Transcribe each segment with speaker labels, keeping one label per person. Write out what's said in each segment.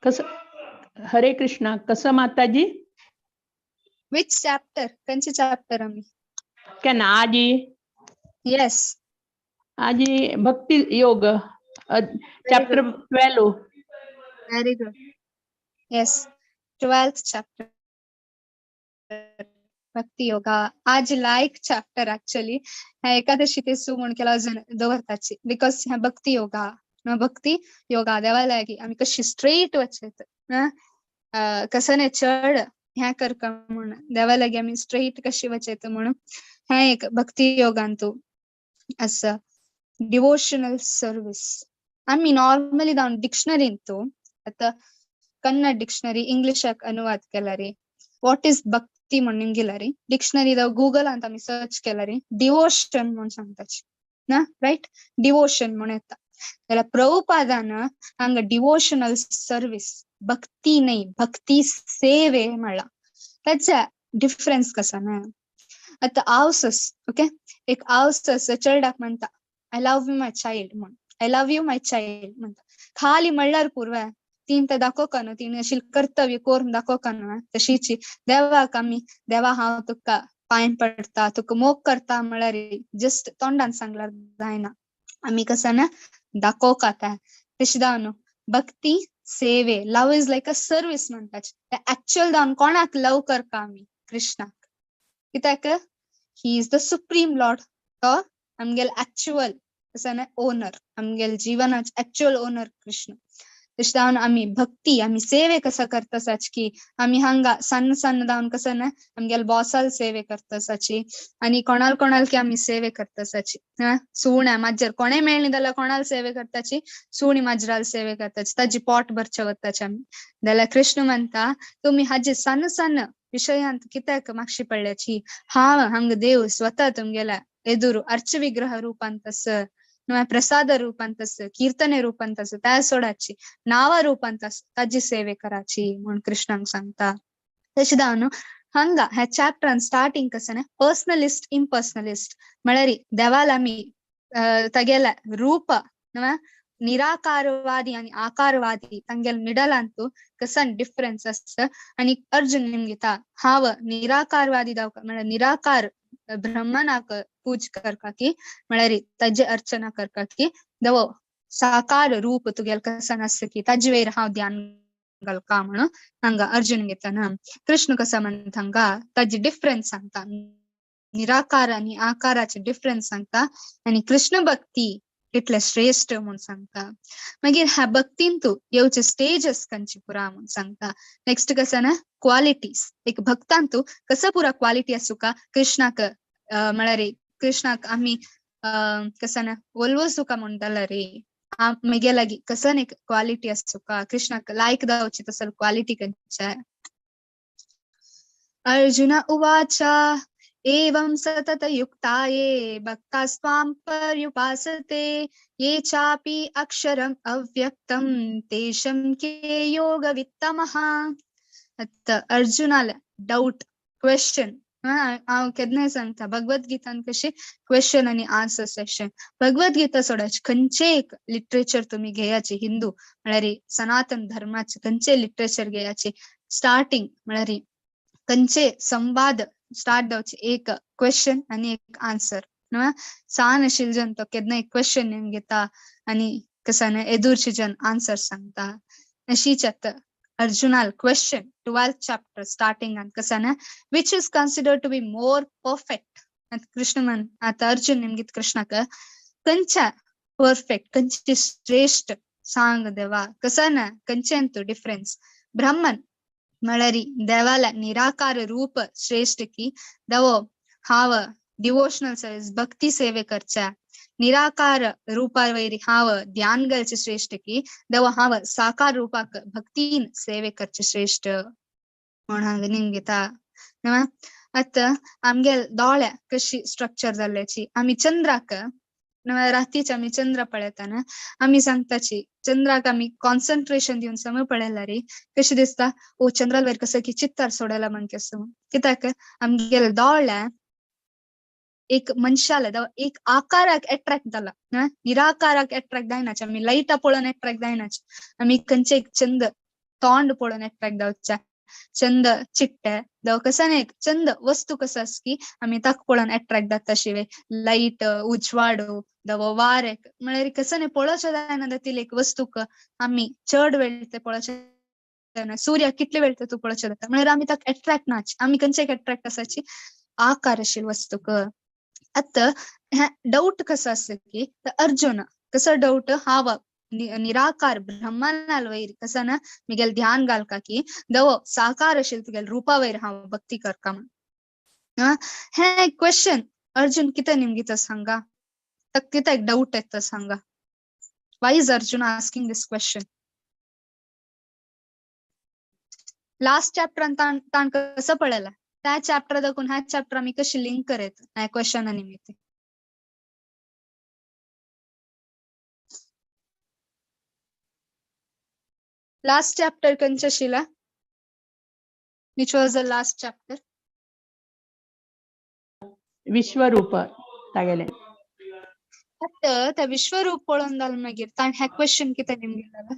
Speaker 1: कसं? हरे कृष्णा. कसं माताजी?
Speaker 2: Which chapter? खंयचे चॅप्टर आमी?
Speaker 1: केन्ना आजी?
Speaker 2: येस.
Speaker 1: आजी, भक्ती योग chapter 12.
Speaker 2: Very good. Yes, 12th chapter, भक्ती योगा. आज लायक चॅप्टर ऍक्च्युअली. ह्या एकादशी ते सु म्हूण केला अजून दवरताची, because ह्या भक्ती योगा, भक्ती योगा देवा लागीं आमी कशी स्ट्रेट वचत, कसं नाही चड ह्या करका म्हूण, देवा लागीं आमी स्ट्रेट कशी वचत म्हणून ह्या एक भक्ती योगांतू आसा. डिवोशनल सर्वीस आमी नॉर्मली जावन डिक्शनरींतू, आतां कन्नड डिक्शनरी इंग्लिशाक अनुवाद केला रे, what is भक्ती म्हणून गेला रे, डिक्शनरी गुगलांत आमी सर्च केला रे, डिवोशन म्हूण सांगताची ना, रायट? डिवोशन म्हूण येता. जाल्यार प्रभुपादान हांगा डिवोशनल सर्वीस, भक्ती न्हय, भक्ती सेवे म्हणला. ताच्या डिफरन्स कसा ना? आतां आवसस, ओके, एक आवसस चेरडाक म्हणटा, "I love you my child" म्हूण. "I love you my child" म्हणटा. खाली म्हणल्यार पुरवे, तीन ते दाखोवका न्हू, तिणें अशी कर्तव्य करून दाखोवका न्हू. तशीच देवाक आमी, देवा हांव तुका पांय पडटा, तुका मोग करता म्हळ्यार जस्ट तोंडान सांगल्यार जायना, आमी कसं ना दाखोवका तें. तशें जावन न्हू भक्ती सेवे, love is like a service म्हणटाचे. Actual जावन कोणाक लव करता आमी? कृष्णाक. कित्याक? He is the supreme lord. तो आमगेले ऍक्च्युअल कसं ना ओनर, आमगेले जिवनाचे ऍक्च्युअल ओनर कृष्ण. तशें जावन आमी भक्ती, आमी सेवे कसं करतसाच की आमी हांगा सन्न सन्न जावन कसं ना आमगेले बॉसाल सेवे करतसाची आनी कोणाल कोणाल की आमी सेवे करतसाची. सुण्या माजर कोणें मेळ्ळी जाल्यार कोणाल सेवे करताची? सुणी माजराल सेवे करताची, ताजी पोट भरचे वताची आमी. जाल्यार कृष्ण म्हणटा, तुमी हाजे सन्न सन्न विशयांत कित्याक मागशी पडल्याची? हांव हांगा देव स्वता तुमगेल्या एदुरू अर्च विग्रह रूपांत आस, प्रसाद रूपांत आस, कीर्तने रूपांत आस, त्या सोडाची, नावा रूपांत आस, ताजी सेवे कराची म्हूण कृष्णाक सांगता. तशें जावन हांगा ह्या चॅप्टरान स्टार्टिंग कसं ना पर्सनलिस्ट, इम्पर्सनलिस्ट, म्हळ्यार देवाल आमी तागेल्या रूप निराकारवादी आणि आकारवादी तांगेल मिडलांतू कसन डिफरन्स आसता. आणि अर्जुन निमगिता, हांव निराकारवादी दावका, म्हळ्यार निराकार ब्रह्मनाक पूज करका की, म्हळ्यार ताजी अर्चना करका की दवो साकार रूप तुगेल कसन आसता की ताजे वयर हांव ध्यान घालका म्हणून हांगा अर्जुन घेतना कृष्ण कसं म्हणटा, हांगा ताजी डिफरन्स सांगता, निराकार आणि आकाराचे डिफरन्स सांगता आणि कृष्ण भक्ती कितले श्रेष्ठ म्हूण सांगता. मागीर ह्या भक्तीन तूं येवचे स्टेजस खंयची पुरा म्हूण सांगता. नेक्स्ट कसं ना क्वालिटीज, एक भक्तान तूं कसं पुरा क्वालिटी आसूका कृष्णाक, म्हळ्यार कृष्णाक आमी कसं ना ओलवसूका म्हणटाला रे, म्हगे लागीं कसन एक क्वालिटी आसूका, कृष्णाक लायक जावची तसल क्वालिटी खंयच्या. अर्जुन उवाच, एवं सततयुक्ता ये भक्तास्त्वां पर्युपासते, ये चापि अक्षरम् अव्यक्तं तेषां के योगवित्तमः. आतां अर्जुनाले डाउट, क्वेश्चन. हांव केन्नाय सांगता, भगवत गीतान कशी क्वेश्चन आनी आन्सर सेशन. भगवत गीता सोडाची, खंयचे एक लिटरेचर तुमी घेयाचे, हिंदू म्हळ्यार सनातन धर्माचे खंयचे लिटरेचर घेयाचे, स्टार्टिंग म्हळ्यार खंयचे संवाद स्टार्ट जावचे एक क्वेश्चन आनी एक आन्सर. सान आशिल्ले जन तो केन्ना एक क्वेश्चन घेता आनी कसा एदुरचे जन आन्सर सांगता. अशीच आतां अर्जुनाल क्वेश्चन 12th chapter starting कसा ना, which is considered to be more perfect? Krishna म्हण आतां अर्जुन निमगीत कृष्णाक, खंयच्या परफेक्ट, खंयची श्रेष्ठ सांग देवा, कसा ना खंयच्यान तूं डिफरन्स? ब्रह्मन म्हळ्यार देवाला निराकार रूप श्रेष्ठ की दवो हांव डिवोशनल सर्वीस भक्ती सेवे करच्या निराकार रूपावयर हांव ध्यान घालचे श्रेष्ठ की दवो हांव साकार रूपाक भक्तीन सेवे करचे श्रेष्ठ म्हूण हांगा निमगिता. आतां आमगेल दोळ्या कशी स्ट्रक्चर जाल्ल्याची, आमी चंद्राक रातीचे आमी चंद्र पळयतना आमी सांगताची, चंद्राक आमी कॉन्सन्ट्रेशन दिवन समय पळयल्यार रे कशें दिसता, ओ चंद्राल वयर कसं की चित्तार सोडयला म्हण केसो. कित्याक? आमगेले दोळ्या एक मनशाले एक आकाराक एट्रॅक्ट जाला, निराकाराक एट्रॅक्ट जायनाचे. आमी लायटा पळोवन एट्रॅक्ट जायनाचे, आमी खंयचे एक चंद्र तोंड पळोवन एट्रॅक्ट जावचे, चंद चिट्टे जावं कसं एक चंद वस्तू कसं आस की आमी ताका पळोवन एट्रॅक्ट जाता शिवे लायट उजवाडो दवो वारें म्हळ्यार कसं न्ही पळोवचें जायना जातील एक वस्तूक आमी चड वेळ ते पळोवचें जायना. सूर्य कितले वेळ ते तूं पळोवचें जाता म्हळ्यार आमी ताका एट्रॅक्ट नाच, आमी खंयच्याक एट्रॅक्ट आसाची आकारशील वस्तूक. आतां हें डावट कसो आसा की अर्जुन कसो डावट हांव निराकार ब्रह्मानाल वयर कसं ना मिगेल ध्यान घालका की दवो साकार अशील तुगेल रूपा वयर हांव भक्ती करका म्हण. हें क्वेश्चन अर्जुन कितें निमगिता सांगा, ताका कितें एक डावट येता सांगा. Why is Arjun asking this question? Last चॅप्टरान ताण कसं पळयला त्या चॅप्टर दाखवून ह्या चॅप्टर आमी कशी लिंक करत ह्या क्वेश्चना निमित्त. लास्ट चॅप्टर खंयचें आशिल्लें? Which was the last chapter?
Speaker 1: विश्वरूप तागेलें.
Speaker 2: आतां त्या विश्वरूप पळोवन जालें मागीर ताणें हें क्वेश्चन कितें निमगिलें?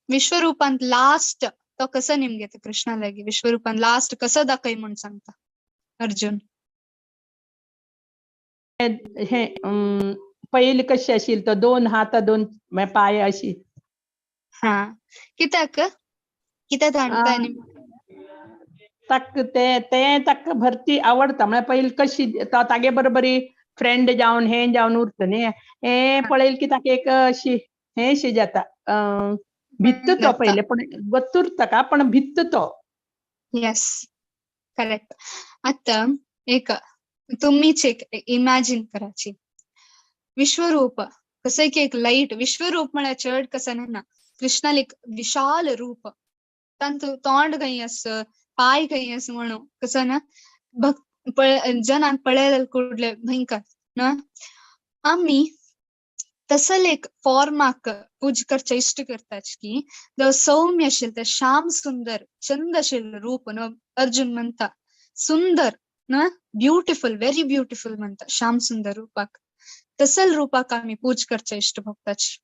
Speaker 2: विश्वरूपांत लास्ट तो कसो निमगेता कृष्णा लागीं, विश्वरूपांत लास्ट कसो दाखय म्हूण सांगता अर्जुन.
Speaker 1: हे पयलीं कशी आशिल्ली तो दोन हात दोन पांय अशी.
Speaker 2: हा कित्याक कित्याक ताणें
Speaker 1: ताका ते ते ताका भरती आवडटा म्हळ्यार पयलीं कशी तो तागे बरोबरी फ्रेंड जावन हें जावन उरता न्ही, हें पळयलें की ताका एक अशी हें शी जाता, भित्त तो पयलें पण गत्तूर ताका पण भित्त तो.
Speaker 2: येस करेक्ट. आतां एक तुमीच एक इमॅजिन कराची विश्वरूप कसं की एक लायट. विश्वरूप म्हळ्यार चड कसं ना कृष्णाल एक विशाल रूप, तांतू तोंड खंय आस पांय खंय आस म्हणून कसं ना भक्त जनांक पळयले कुडले भयंकर ना. आमी तसल एक फॉर्माक पूज करचे इश्ट करताच की जो सौम्य आशिल्लें ते श्याम सुंदर चंद आशिल्लें रूप न्हू. अर्जुन म्हणटा सुंदर ना ब्युटिफुल व्हेरी ब्युटिफुल म्हणटा श्याम सुंदर रूपाक, तसल रूपाक आमी पूज करचे इश्ट भोगताची.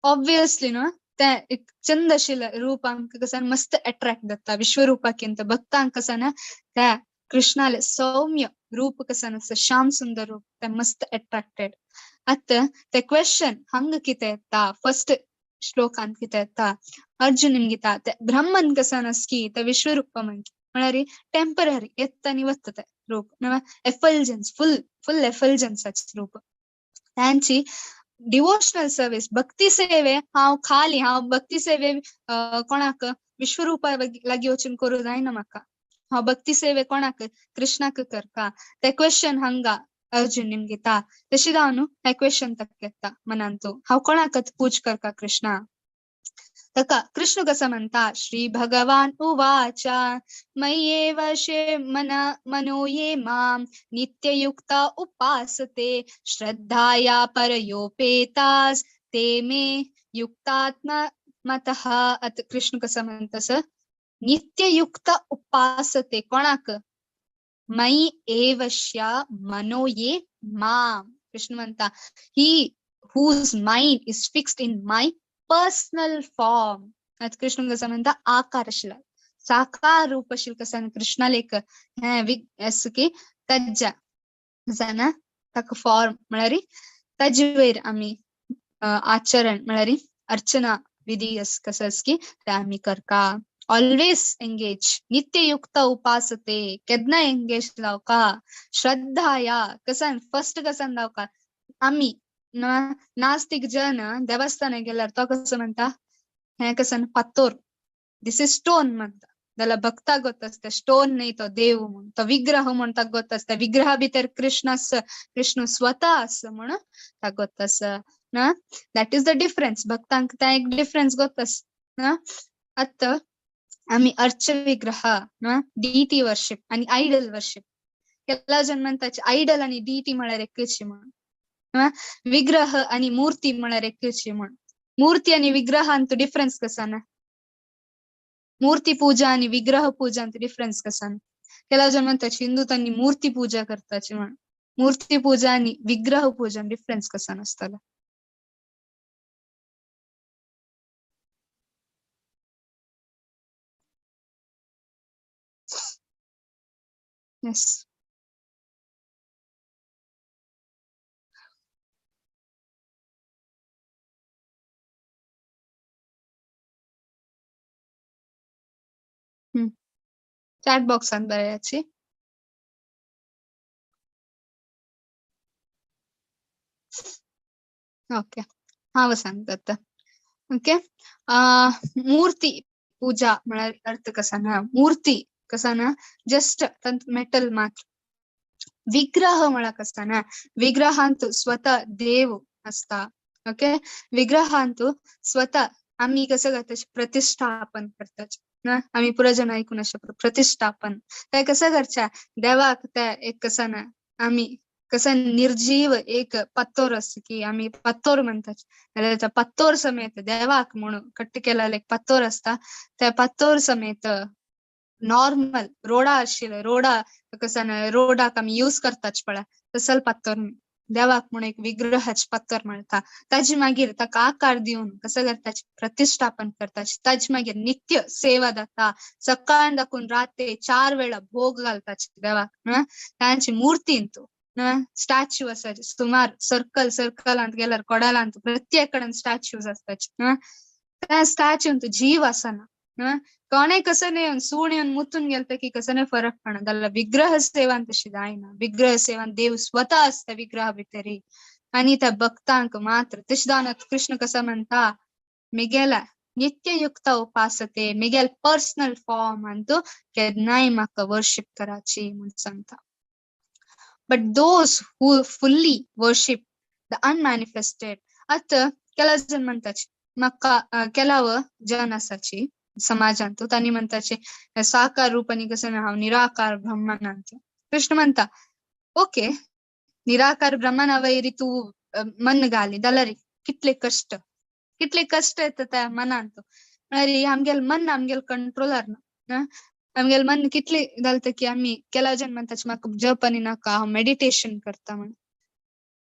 Speaker 2: ऑब्वियसली न्हू ते एक चंद आशिल्लें रूप आमकां कसं मस्त एट्रॅक्ट जाता विश्वरूपाकिंत भक्तांक कसं ना त्या कृष्णाले सौम्य रूप कसं आसा श्याम सुंदर रूप ते मस्त एट्रॅक्टेड. आतां ते क्वेश्चन हांगा कितें येता फर्स्ट श्लोकांत कितें येता अर्जुन निमगिता ते ब्रह्मन कसं आस की ते विश्वरूप म्हळ्यार टेंपररी येता आनी वता तें रूप एफल्जन्स फुल फुल एफल्जन्साचें रूप. तांची डिवोशनल सर्वीस भक्ती सेवे हांव खाली हांव भक्ती सेवे कोणाक विश्वरूपा लागीं वचून करूं जायना म्हाका, हांव भक्ती सेवे कोणाक कृष्णाक करका. ते क्वेश्चन हांगा अर्जुन निमगिता तशें जावन न्हू हें क्वेश्चन ताका येता मनांतू हांव कोणाक पूज करका कृष्णा. ताका कृष्ण कसो म्हणटा श्री भगवान उवाच मय्येव शे मनो ये मां नित्ययुक्ता उपासते श्रद्धाया परयोपेतास् ते मे युक्तात्मा मतः. आतां कृष्ण कसो म्हणटा सर नित्ययुक्त उपासते कोणाक मयि एवश्य मनो ये मां. कृष्ण म्हणटा he whose mind is fixed in my personal form. आतां कृष्ण कसो म्हणटा आकारशील साकार रूपशील कसं कृष्णाल एक हें आसा की ताज्या जाणा ताका फॉर्म म्हळ्यार ताजे वयर आमी आचरण म्हळ्यार अर्चना विधी कसं आसा की ते आमी करका. ऑलवेज एंगेज नित्ययुक्त उपासते केन्ना एंगेज जावका श्रद्धाया कसन फर्स्ट कसन जावका. आमी नास्तिक जन देवस्थानाक गेल्यार तो कसो म्हणटा हें कसं फातोर this is stone म्हणटा, जाल्यार भक्ताक गोत आसता स्टोन न्ही तो देव म्हूण, तो विग्रह म्हूण ताका गोत आसता, विग्रहा भितर कृष्ण आसा कृष्ण स्वता आसा म्हूण ताका गोत आसा ना. That is the difference भक्तांक तें एक डिफरन्स गोत आसा ना. आतां आमी अर्च विग्रह ना डीटी वर्शिप आनी आयडल वर्शिप केला जन म्हणटाचे आयडल आनी डीटी म्हळ्यार एकच म्हूण, विग्रह आनी मूर्ती म्हळ्यार एकच म्हूण. मूर्ती आनी विग्रहांत डिफरन्स कसा ना, मूर्ती पूजा आनी विग्रह पूजा डिफरन्स कसा ना. केला जन म्हणटाचे हिंदू तांणी मूर्ती पूजा करताची म्हूण, मूर्ती पूजा आनी विग्रह पूजा डिफरन्स कसा नासतलो. येस. चॅट बॉक्सान बरयाची. ओके, हांव सांगता. ओके, मूर्ती पूजा म्हळ्यार अर्थ कसा ना, मूर्ती कसा ना जस्ट मेटल मात्र. विग्रह म्हळ्यार कसा ना, विग्रहांतु स्वतः देव असता. ओके, विग्रहांतु स्वतः आमी कसं करता, प्रतिष्ठापन करता ना, आमी पुरा जण ऐकून अशें प्रतिष्ठापन ते कसं करच्या देवाक, ते एक कसं ना आमी कसं निर्जीव एक पत्तोर असता की आमी पत्तोर म्हणतात, जाल्यार पत्तोर समेत देवाक म्हणून कट्ट केलेलो एक पत्तोर असता, त्या पत्तोर समेत नॉर्मल रोडा आशिल्ले रोडा कसं ना रोडाक आमी यूज करताच पळय तसल पत्तोर देवाक म्हणून एक विग्रहाच पत्तर मेळटा. ताजे मागीर ताका आकार दिवन कसं करता प्रतिष्ठापन करता. ताजे मागीर नित्य सेवा जाता, सकाळ दाखून राते 4 वेळा भोग घालता देवाक. तांची मूर्तींतू स्टॅच्यू आसा सुमार सर्कल सर्कलांत गेल्यार कोडालांत प्रत्येक कडेन स्टॅच्यूज आसताच. त्या स्टॅच्यूंत जीव आसना, कोणें कसं येवन सूण येवन मुतून गेलता की कसं नाही फरक पडना. जाल्यार विग्रह सेवान तशी जायना, विग्रह सेवान देव स्वतः असता विग्रह भितरी आणि त्या भक्तांक मात्र. तशें जावन कृष्ण कसं म्हणता, मिगेला नित्ययुक्त उपासते, मिगेल पर्सनल फॉर्म अंतू केन्नाय म्हाका वर्शिप कराची म्हूण सांगता. But those who fully worship the unmanifested, आतां केला जण म्हणताची म्हाका केलाव जन आसाची समाजांत तांणी म्हणताचे साकार रूपानी कसं हांव निराकार ब्रह्मनांत. कृष्ण म्हणता ओके, निराकार ब्रह्मना वयर तूं मन घाली जाल्यार कितले कश्ट, कितले कश्ट येता त्या मनांत. म्हळ्यार आमगेल मन आमगेल कंट्रोलार ना, आमगेल मन कितले घालता की आमी केला जन म्हणताचे म्हाका जप आनी नाका, हांव मेडिटेशन करता म्हण.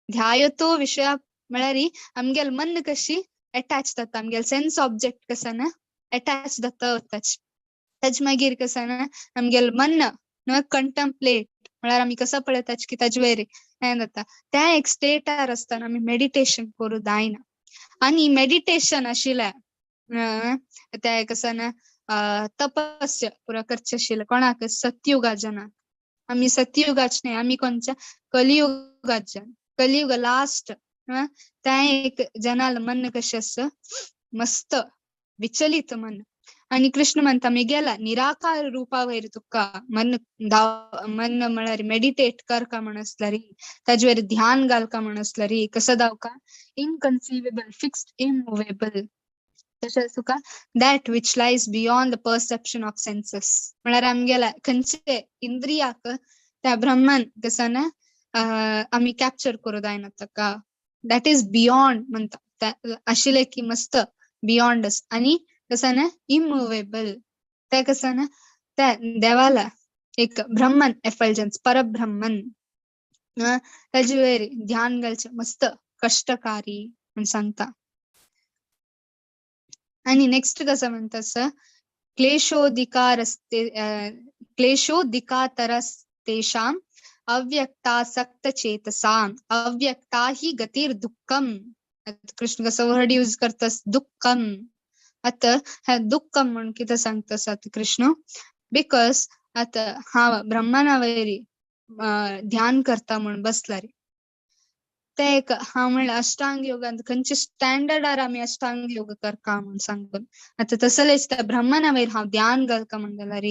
Speaker 2: ध्यायतो विशया म्हळ्यार आमगेल मन कशी अटॅच जाता, आमगेल सेन्स ऑब्जेक्ट कसं ना अटॅच जाता वताच. ताजे मागीर कसं ना आमगेल मन कंटम्प्लेट म्हळ्यार आमी कसं पळयताच की ताजे वयर हें जाता. त्या एक स्टेटार आसतना आमी मेडिटेशन करूं जायना. आनी मेडिटेशन आशिल्लें ते कसं ना तपस्य पुरा करचें आशिल्लें कोणाक, सत्युगा जनाक. आमी सत्युगाच न्हय, आमी कोणच्या कलियुगाच जन, कलियुग लास्ट. त्या एक जनाल मन कशें आसा मस्त विचलित मन. आणि कृष्ण म्हणता मिगेला निराकार रूपावयर तुका मन मन म्हळ्यार मेडिटेट करका म्हण आसल्यार, ताजे वयर ध्यान घालका म्हण आसल्यार कसो दावका इनकन्सिवेबल फिक्स्ड इमुवेबल, तशेंच तुका that which lies beyond the perception of senses. म्हळ्यार आमगेल्या खंयचे इंद्रियाक त्या ब्रह्मान कसं ना आमी कॅप्चर करूं जायना ताका, that is beyond म्हणता आशिल्लें की मस्त बियॉन्ड आनी कसं ना इमुवेबल. ते कसं ना त्या देवाला एक ब्रह्मन एफल्जन्स परब्रह्मन ताजे वयर ध्यान घालचें मस्त कश्टकारी म्हण सांगता. आनी नेक्स्ट कसं म्हणटा सर, क्लेशोधिकारस्ते क्लेशोधिकातरस्तेषाम् अव्यक्तासक्त चेतसाम अव्यक्ता ही गतीर दुःखम. कृष्ण कसं वर्ड यूज करतस दुःखम. आता हे दुःखम म्हणून कितें सांगतस आतां कृष्ण, because आतां हांव ब्रह्माना वयर ध्यान करता म्हूण बसला रे, ते एक हांव म्हणल्यार अष्टांग योगांत खंयचे स्टँडर्डार आमी अष्टांग योग करता म्हूण सांगून आतां तसलेच त्या ब्रह्माना वयर हांव ध्यान घालता म्हण जाल्यार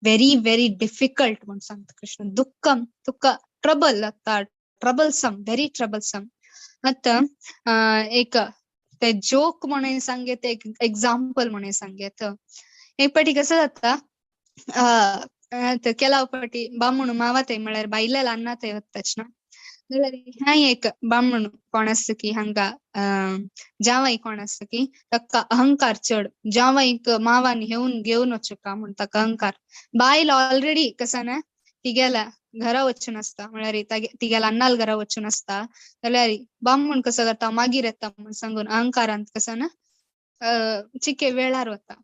Speaker 2: व्हेरी व्हेरी डिफिकल्ट म्हूण सांगता कृष्ण. दुःखम तुका ट्रबल जाता, ट्रबलसम, व्हेरी ट्रबलसम. आतां एक ते जोक म्हणून सांगेत, एक एग्जाम्पल म्हणून सांगेत. एक पाटी कसं जाता, केलाव पाटी बामण मावातय म्हळ्यार बायले अन्नातय वताच ना, जाल्यार हें एक बामण कोण आसता की हांगा जांवय कोण आसता की ताका अहंकार चड, जांवयक मावान घेवन घेवन वचूका म्हूण ताका अहंकार. बायल ऑलरेडी कसं ना तिगेल्या घरा वचून आसता, म्हळ्यार तिगेल्या अन्नाल घरा वचून आसता, जाल्यार बामण कसो करता मागीर येता म्हूण सांगून अहंकारांत कसं ना चिके वेळार वता.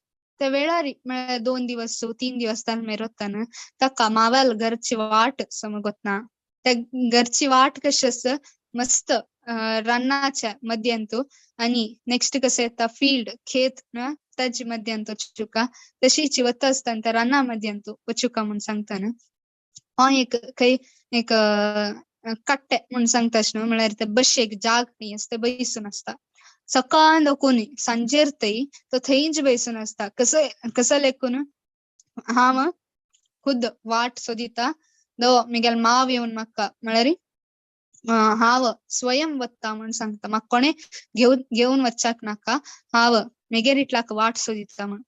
Speaker 2: त्या वेळारी म्हळ्यार 2 दिवस 3 दिवस ताल वताना ताका मावाल घरची वाट समगोतना. त्या घरची वाट कशी आस मस्त रानाच्या मध्यंतू आणि नेक्स्ट कसं येता फील्ड खेत ना ताजी मध्यंत वचुका तशीची वता आसतना त्या राना मध्यंतू वचुका म्हूण सांगता. हांव एक खंय एक कट्टे म्हूण सांगता न्हू, म्हळ्यार ते बशेक जाग न्ही आसता बैसून आसता सकाळ दाखोवन सांजेर थंय तो थंयच बैसून आसता. कसं कसं लेखून हांव खुद वाट सोदिता दो मिगेल माव येवन म्हाका म्हळ्यार हांव स्वयं वता म्हूण सांगता, म्हाका कोणें घेवन घेवन वच्चाक नाका, हांव मेगेर इतल्याक वाट सोदिता म्हूण.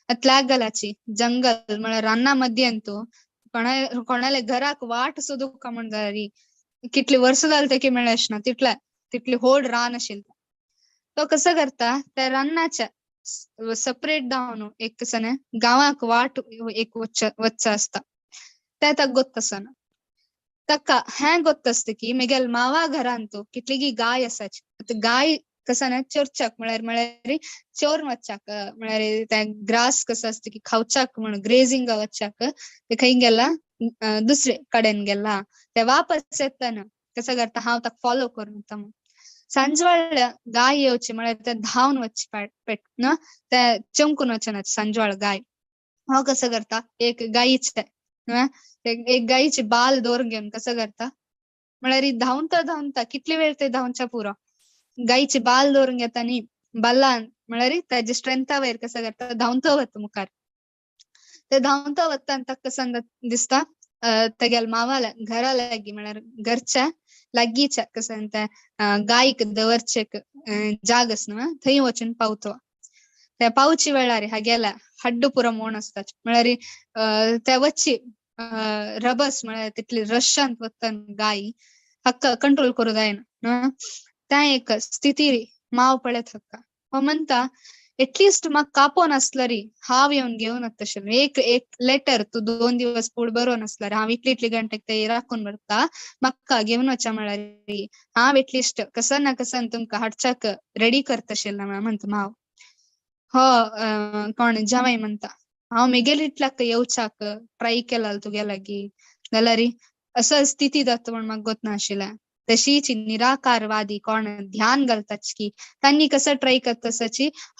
Speaker 2: आतां गलाची जंगल म्हळ्यार राना मध्यंतू कोणा कोणाले घराक वाट सोदूका म्हण जाल्यार कितली वर्सां जाली तेका मेळना ना, तितले तितली होड रान आशिल्लें. तो कसो करता त्या रानाच्या सेपरेट जावन एक कसं गांवाक वाट एक वच्च आसता ते ताका गोत्त आसना. ताका हें गोत्त आसता की मेगेल मावा घरांतू कितलीगी गाय आसाची. आतां गाय कसं ना चरच्याक म्हळ्यार म्हळ्यार चोर वच्चाक म्हळ्यार ते ग्रास कसो आसता की खावच्याक म्हण ग्रेजिंग वच्चाक ते खंय गेला दुसरे कडेन गेला. ते वापस येतना कसं करता हांव ताका फॉलो करून वता म्हूण. सांजवाळ गाय येवची म्हळ्यार ते धांवन वच्ची पेट न ते चमकून वचना सांजवाळ गाय. हांव कसं करता एक गायीचे एक गायीची बाल दवरून घेवन कसं करता म्हळ्यार धांवता धांवता कितली वेळ ते धांवच्या पुरो गायची बाल दवरून घेता न्ही बालान म्हळ्यार ताजे स्ट्रेंथा वयर कसं करता धांवता वता मुखार. ते धांवता वता आनी ताका कसं दिसता तेगेल्या मावाल्या घरा लागीं म्हळ्यार घरच्या लागींच्या कसं ते गायक दवरचे जाग आसा न्हू थंय वचून पावतो. ते पावचे वेळार हागेल्या हड्डू पुरो मोण आसता म्हळ्यार ते वच्ची रबस म्हळ्यार तितली रशांत वता गाय हाका कंट्रोल करूं जायना. त्या एक स्थिती माव पळयत हाका हो म्हणटा एटलिस्ट म्हाका कापोन आसल्यार हांव येवन घेवन वता. एक एक लेटर तूं 2 दिवस फुडें बरोवन आसल्यार हांव इतली इतली घंटे ते राखून व्हरता म्हाका घेवन वचा म्हळ्यार हांव एटलिस्ट कसं ना कसं तुमकां हाडच्याक रेडी करता म्हणटा माव. हो कोण जावय म्हणटा हांव मेगेल इतल्याक येवच्याक ट्राय केला तुगे लागीं जाल्यार असो स्थिती जाता म्हण म्हाका गोत नाशिल्लें. तशीच निराकारवादी कोण ध्यान घालताच की तांणी कसं ट्राय करता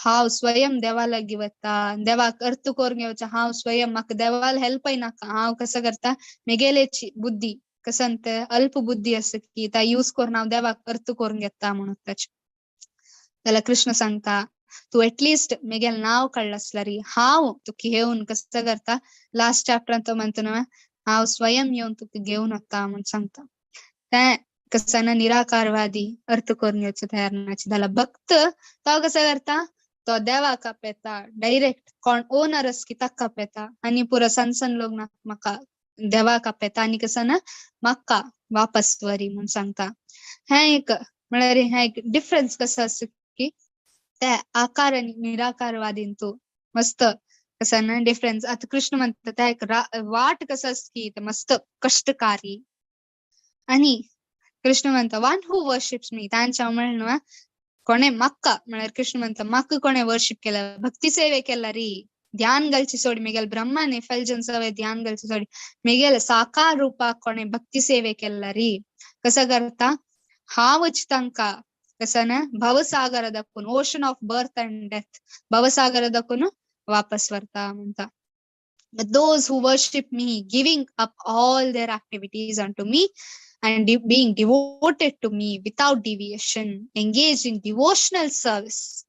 Speaker 2: हांव स्वयं देवा लागीं वता देवाक अर्थ करून घेवचा हांव स्वयं म्हाका देवाला हेल्पय नाका हांव कसं करता मेगेलेची बुद्धी कसं ते अल्प बुद्धी आसा की ता यूज करून हांव देवाक अर्थ करून घेता म्हणून ताचे. जाल्यार कृष्ण सांगता तूं एटलिस्ट मेगेल नांव काडलें आसल्यार हांव तुका घेवन कसं करता लास्ट चॅप्टरान तो म्हणटा न्हू हांव स्वयं येवन तुका घेवन वता म्हूण सांगता. तें कसं ना निराकारवादी अर्थ करून घेवचो तयार नाची. जाल्यार भक्त तो कसो करता तो देवाक आपयता डायरेक्ट कोण ओनर आसा की ताका आपयता आनी पुरो सन सन लोक ना म्हाका देवाक आपयता आनी कसं ना म्हाका वापस वरी म्हूण सांगता. हें एक म्हळ्यार हें एक डिफरन्स कसो आसा की ते आकार आनी निराकारवादीन तूं मस्त कसं ना डिफरन्स. आतां कृष्ण म्हणटा ते एक वाट कसो आसा की ते मस्त कश्टकारी आनी कृष्ण म्हणटा वन who worships मी तांच्या म्हणलें न्हू कोणे म्हाका म्हळ्यार कृष्ण म्हणटा म्हाका कोणे वर्शिप केला भक्ती सेवे केला री ध्यान घालची सोडी मेगेल ब्रह्मान एफेल्जन्स ध्यान घालची सोडी मेगेल साकार रूपाक कोणे भक्ती सेवे केला री कसं करता हांवच तांकां कसं ना भवसागर दाखोवन ocean of birth and death भवसागर दाखोवन वापस व्हरता म्हणटा. But those who worship me, giving up all their activities unto me and being devoted to me without deviation, engaged in devotional service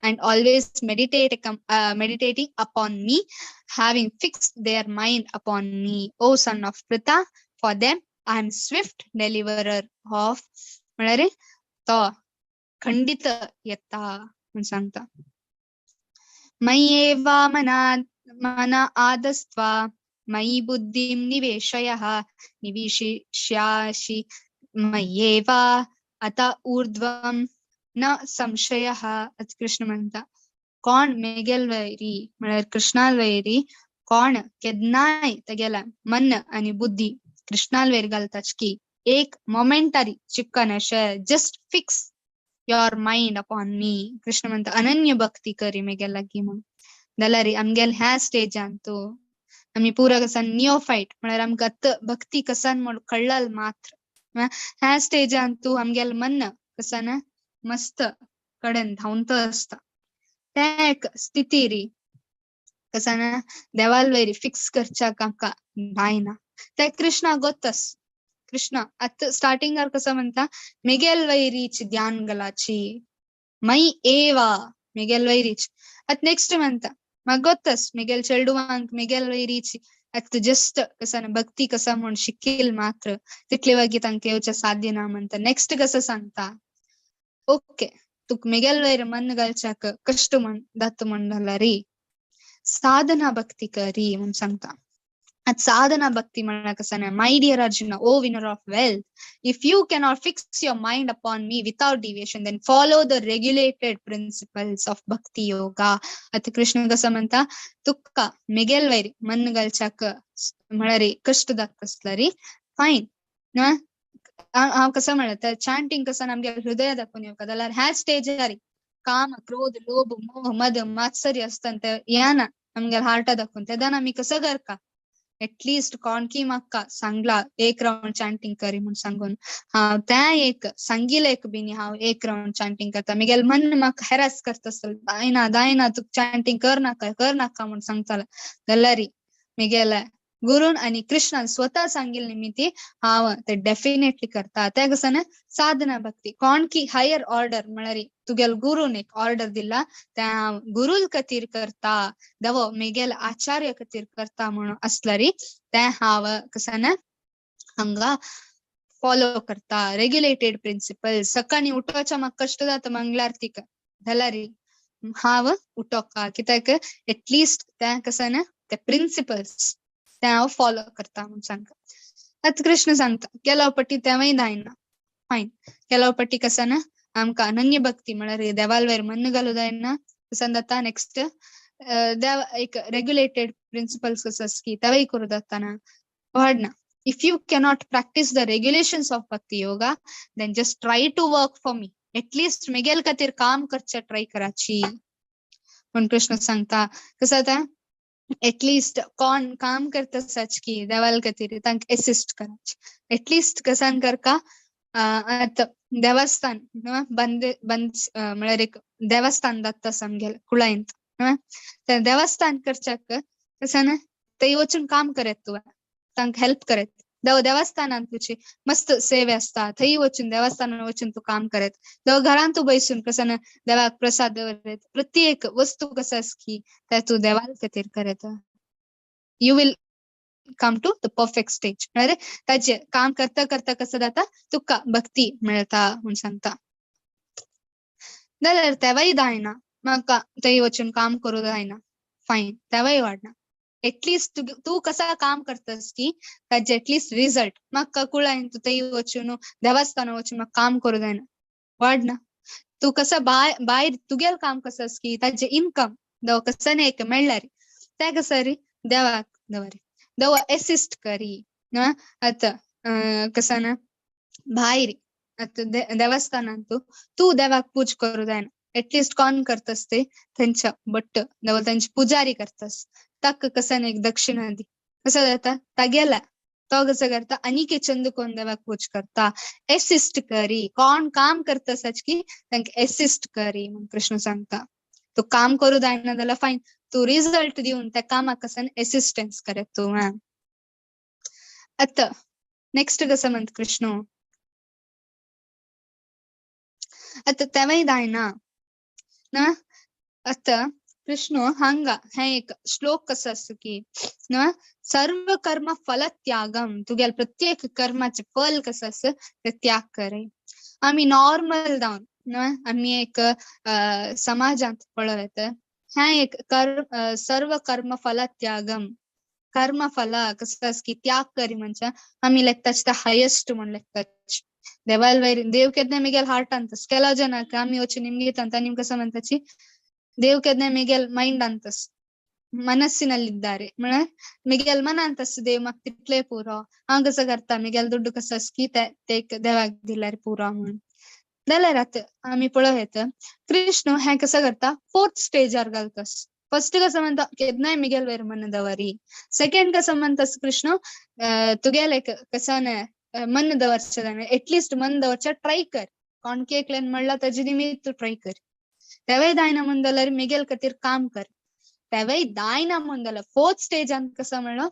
Speaker 2: and always meditating upon me, having fixed their mind upon me, O son of Pritha, for them I am swift deliverer of म्हळ्यार तो खंडित येता म्हूण सांगता. मय्येवा मना आदस्त्वा मयि बुद्धिं निवेशयः निविशिष्यासि मय्येवा अत ऊर्ध्वं न संशयः. कृष्ण म्हणटा कोण मेगेल वैरी म्हळ्यार कृष्णाल वैरी कोण केन्नाय तेगेल्या मन आनी बुद्धी कृष्णाल वयर घालताच की एक मोमेंटरी चिक्कन अशें just fix your mind upon me. Krishna म्हणटा अनन्य भक्ती करी मेगेल लागीं म्हणून. जाल्यार आमगेले ह्या स्टेजान तूं आमी पुरा कसान नियोफायट म्हळ्यार आमकां आतां भक्ती कसान म्हण कळ्ळल मात्र. ह्या स्टेजान तूं आमगेले मन कसान मस्त कडेन धांवत आसता. तें एक स्थिती री कसान देवाल वयरी फिक्स करच्याक आमकां जायना. ते कृष्णा गोतस कृष्णा आतां स्टार्टिंगार कसो म्हणटा मेगेल वैरीच ध्यान घालाची मै एवा मेगेल वैरीच. आतां नेक्स्ट म्हणटा म्हाका गोतस मेगेल चेडवांक मेगेल वैरीच आतां जस्ट कसा भक्ती कसा म्हूण शिकील मात्र तितले वगी तांकां येवचें साध्य ना म्हणटा. नेक्स्ट कसो सांगता ओके तुका मेगेल वयर मन घालच्याक कश्ट म्हण जाता म्हण जाल्यार साधना भक्ती करी म्हूण सांगता. आतां साधना भक्ती म्हळ्यार कसं ना, my dear Arjuna, O winner of wealth, if you cannot fix your mind upon me without deviation then follow the regulated principles of bhakti yoga. आतां कृष्ण कसं म्हणटा तुका मेगेल वयर मन घालच्याक म्हळ्यार कश्ट जाता आसल्यार फायन. हांव कसं म्हळ्यार चांटींग कसं आमगे हृदय दाखोवन येवका जाल्यार ह्या स्टेजार काम क्रोध लोभ मोह मद मात्सर्य आसता ते येना आमगेले हार्टा दाखोवन तेन्ना आमी कसं करका एटलिस्ट कोणकी म्हाका सांगला एक रावंड चांटींग करी म्हूण सांगून हांव तें एक सांगिल एक बीन हांव एक रावंड चांटींग करता. म्हगेलें मन म्हाका हेरास करता आसतलें जायना जायना तुका चांटींग कर नाका कर नाका म्हूण सांगतालें जाल्यार म्हगेल्या गुरून आनी कृष्णान स्वता सांगिल्ले निमित्ती हांव ते डेफिनेटली करता. ते कसं ना साधना भक्ती कोणकी हायर ऑर्डर म्हळ्यार तुगेल गुरून एक ऑर्डर दिला त्या हांव गुरुल खातीर करता दवो मेगेल आचार्य खातीर करता म्हणून आसल्यार ते हांव कसं ना हांगा फॉलो करता. रेग्युलेटेड प्रिंसिपल सकाळीं उठोवच्या म्हाका कश्ट जाता मंगलारतीक जाल्यार हांव उठोका कित्याक एटलिस्ट ते कसं ना ते प्रिंसिपल्स ते हांव फॉलो करता म्हूण सांगता. आतां कृष्ण सांगता केलाव पट्टी तेंवूय जायना फायन. केलाव पट्टी कसं ना आमकां अनन्य भक्ती म्हळ्यार देवाल वयर मन घालूं जायना कसं जाता नेक्स्ट देव एक रेग्युलेटेड प्रिंसिपल्स कसं आसा की तेवूय करूं जाता वाडना. If you cannot practice the regulations of bhakti yoga then just try to work for me at least मेगेल खातीर काम करचें ट्राय कराची म्हूण कृष्ण सांगता. कसं जाता एटलिस्ट कोण काम करता सच की देवाल खातीर तांकां एसिस्ट कराची एटलिस्ट कसान करका. आतां देवस्थान बंद बंद म्हळ्यार एक देवस्थान जाता आमगेलें कुळायंत ते देवस्थान करच्याक कसान थंय वचून काम करत तुवें तांकां हेल्प करत. देवस्थानांत तुजी मस्त सेवे आसता थंय वचून देवस्थानात वचून तूं काम करत. देव घरांत तूं बैसून कसान देवाक प्रसाद दवरत प्रत्येक वस्तू कसं आसा की ते तूं देवाल खातीर करत. You will come to the perfect stage म्हळ्यार ताजें काम करता करता कसं जाता तुका भक्ती मेळटा म्हूण सांगता. जाल्यार तेवूय जायना म्हाका थंय वचून काम करूं जायना फायन तेवूय वाडना. एटलिस्ट तूं कसा काम करतस की ताजे एटलिस्ट रिजल्ट म्हाका कुळायन तूं थंय वचून देवस्थानार वचून म्हाका काम करूं जायना वाडना. तूं कसो भायर तुगेलें काम कसं आसा की ताजें इनकम देव कसं एक मेळ्ळ्यार तें कसं री देवाक दवर देव एसिस्ट करी. आतां कसं ना भायर आतां देवस्थानांत तूं देवाक पूज करूं जायना एटलिस्ट कोण करतस ते थंयच्या भट्ट देव तांची पुजारी करतस ताका कसान एक दक्षिणा दी कसं जाता तागेला तो कसं करता आनीक चंद कोण देवाक पूज करता एसिस्ट करी कोण काम करता सच की तांकां एसिस्ट करी म्हूण कृष्ण सांगता. तूं काम करूं जायना जाल्यार फायन तूं रिजल्ट दिवन त्या कामाक कसान एसिस्टन्स करत तूं. आतां नेक्स्ट कसं म्हणटा कृष्ण आतां तेवूय जायना ना. आतां कृष्ण हांगा हें एक श्लोक कसो आसा की ना सर्व कर्म फल त्यागम तुगेले प्रत्येक कर्माचें फल कसं आसा तें त्याग करे. आमी नॉर्मल जावन ना आमी एक समाजांत पळोवं येता हें एक कर्म सर्व कर्म फल त्यागम कर्म फल कसं आसा की त्याग करी म्हणजे आमी लेखताच ते हायेस्ट म्हूण लेखताच. देवाल वयर देव केन्ना मेगेल हार्टांत केला जनाक आमी वचून निमगीत ಅಂತ ನಿಮ್ ಕಸ म्हणताची ದೇವ್ ಕೆದ್ನೆ ಮಿಗೆಲ್ ಮೈಂಡ್ ಅಂತಸ್ ಮನಸ್ಸಿನಲ್ಲಿದ್ದಾರೆ म्हळ्यार मिगेल मनांत आसा देव म्हाका तितले पुरो हांव कसं करता मिगेल दुड्डू कसो आसा की ते देवाक दिल्यार पुरो म्हणून. जाल्यार आतां आमी पळोवं येता कृष्ण हें कसं करता फोर्थ स्टेजार घालतस. फर्स्ट कसं म्हणता केन्नाय मिगेल वयर मन दवरी. सेकंड कसं म्हणता कृष्ण तुगेले कसं मन दवरचें, एटलिस्ट मन दवरच्या ट्राय कर. कोण की एकल्यान म्हणला ताजे निमित्त तूं ट्राय कर. तेवय जायना म्हण जाल्यार मिगेल खातीर काम कर. तेवय जायना म्हण जाल्यार फोर्थ स्टेजान कसं म्हणलो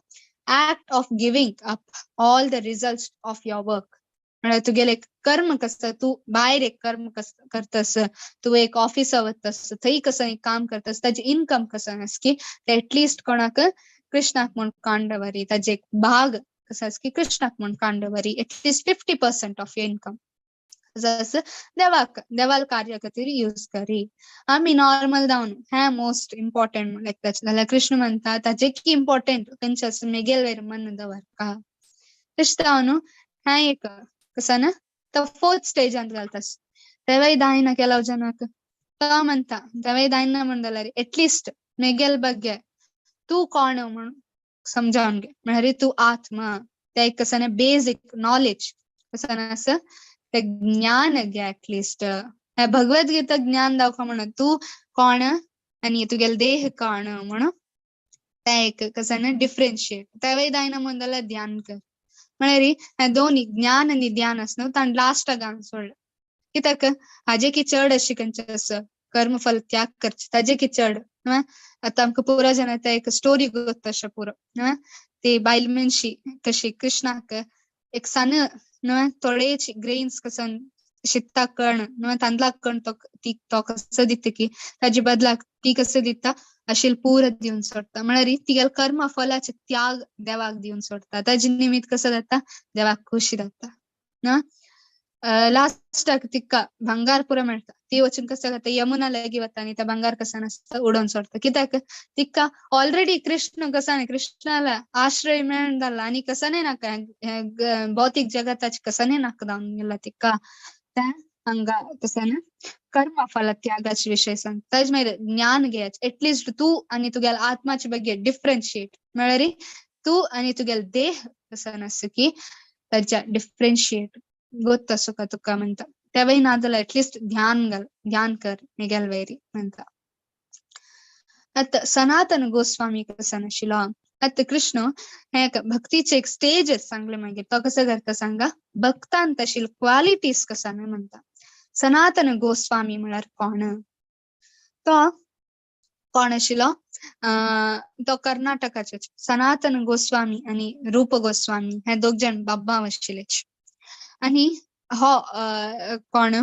Speaker 2: act of giving up all the result of your work. म्हळ्यार तुगेले एक कर्म कसं तूं भायर एक कर्म करतस, तूं एक ऑफिसा वतस, थंय कसं काम करतस, ताजी इनकम कसं आस की ते एटलिस्ट कोणाक कृष्णाक म्हूण काण दवरी, ताजे एक भाग कसं आस की कृष्णाक म्हूण काण दवरी, at least 50% of your income जसं देवाक देवाल कार्य खातीर यूज करी. आमी नॉर्मल जावन हें मोस्ट इम्पॉर्टंट म्हणल्यार जाल्यार कृष्ण म्हणटा ताजे की इम्पॉर्टंट खंयचें आसा मेगेल वयर मन दवरका. तशें जावन हें एक कसं ना तो फोर्थ स्टेजांत घालता. तेवय जायना केलाव जनाक तो म्हणटा तेवय जायना म्हण जाल्यार एटलिस्ट मेगेल ಬಗ್ಗೆ तूं कोण म्हूण समजावन घे, म्हळ्यार तूं आत्मा. ते एक कसं ना बेजीक नॉलेज कसं ना आसा ते ज्ञान घे एटलिस्ट. हे भगवद्गीता ज्ञान दाखव म्हणून तूं कोण आनी तुगेले देह कोण म्हणून ते एक कसं ना डिफरन्शिएट. तेवय जायना म्हण जाल्यार ध्यान कर. म्हळ्यार हे दोनी ज्ञान आनी ध्यान आसा न्हू ताणें लास्टाक घालून सोडलें. कित्याक हाजे की चड अशी खंयचें आसा कर्मफल त्याग करचें ताजे की चड. आतां आमकां पुरो जाणा ते एक स्टोरी गोत अशें पुरो. ती बायल मनशी कशी कृष्णाक एक सान न्हय थोडेच ग्रेन्स कसं शिता कण न्हय तांदळा कण तो ती तो कसो दिता की ताजे बदलाक ती कसो दिता अशें पुरो दिवन सोडटा. म्हळ्यार तिगेले कर्म फलाचे त्याग देवाक दिवन सोडटा. ताजे निमित्त कसो जाता देवाक खुशी जाता. न्हय लास्टाक तिका भांगार पुरो मेळटा. ती वचून कसं जाता यमुना लागीं वता आनी त्या भांगार कसं आसता उडोवन सोडटा. कित्याक तिका ऑलरेडी कृष्ण कसं कृष्णाला आश्रय मेळून जाला आनी कसं नाका भौतीक जगताचे कसं नाका जावन गेला तिका. त्या हांगा कसं ना कर्म फल त्यागाचे विशय सांग. ताजे मागीर ज्ञान घेयाचें एटलिस्ट तूं आनी तुगेल्या आत्माचे ಬಗ್ಗೆ डिफरन्शिएट. म्हळ्यार तूं आनी तुगेले देह कसं आसा की ताच्या डिफरन्शिएट गोत आसो तुका म्हणटा. तेवय ना जाल्यार एटलिस्ट ध्यान घाल, ध्यान कर मिगेल वैरी म्हणटा. आतां सनातन गोस्वामी कसो आशिल्लो. आतां कृष्ण हे भक्तीचे एक स्टेजेस सांगले. मागीर तो कसो करता सांगा भक्तान तशी क्वालिटीज कसो न्हय म्हणटा. सनातन गोस्वामी म्हळ्यार कोण? तो कोण आशिल्लो? तो कर्नाटकाचे सनातन गोस्वामी आनी रूप गोस्वामी हे दोग जाण बाब्बाव आशिल्ले. आनी हो कोण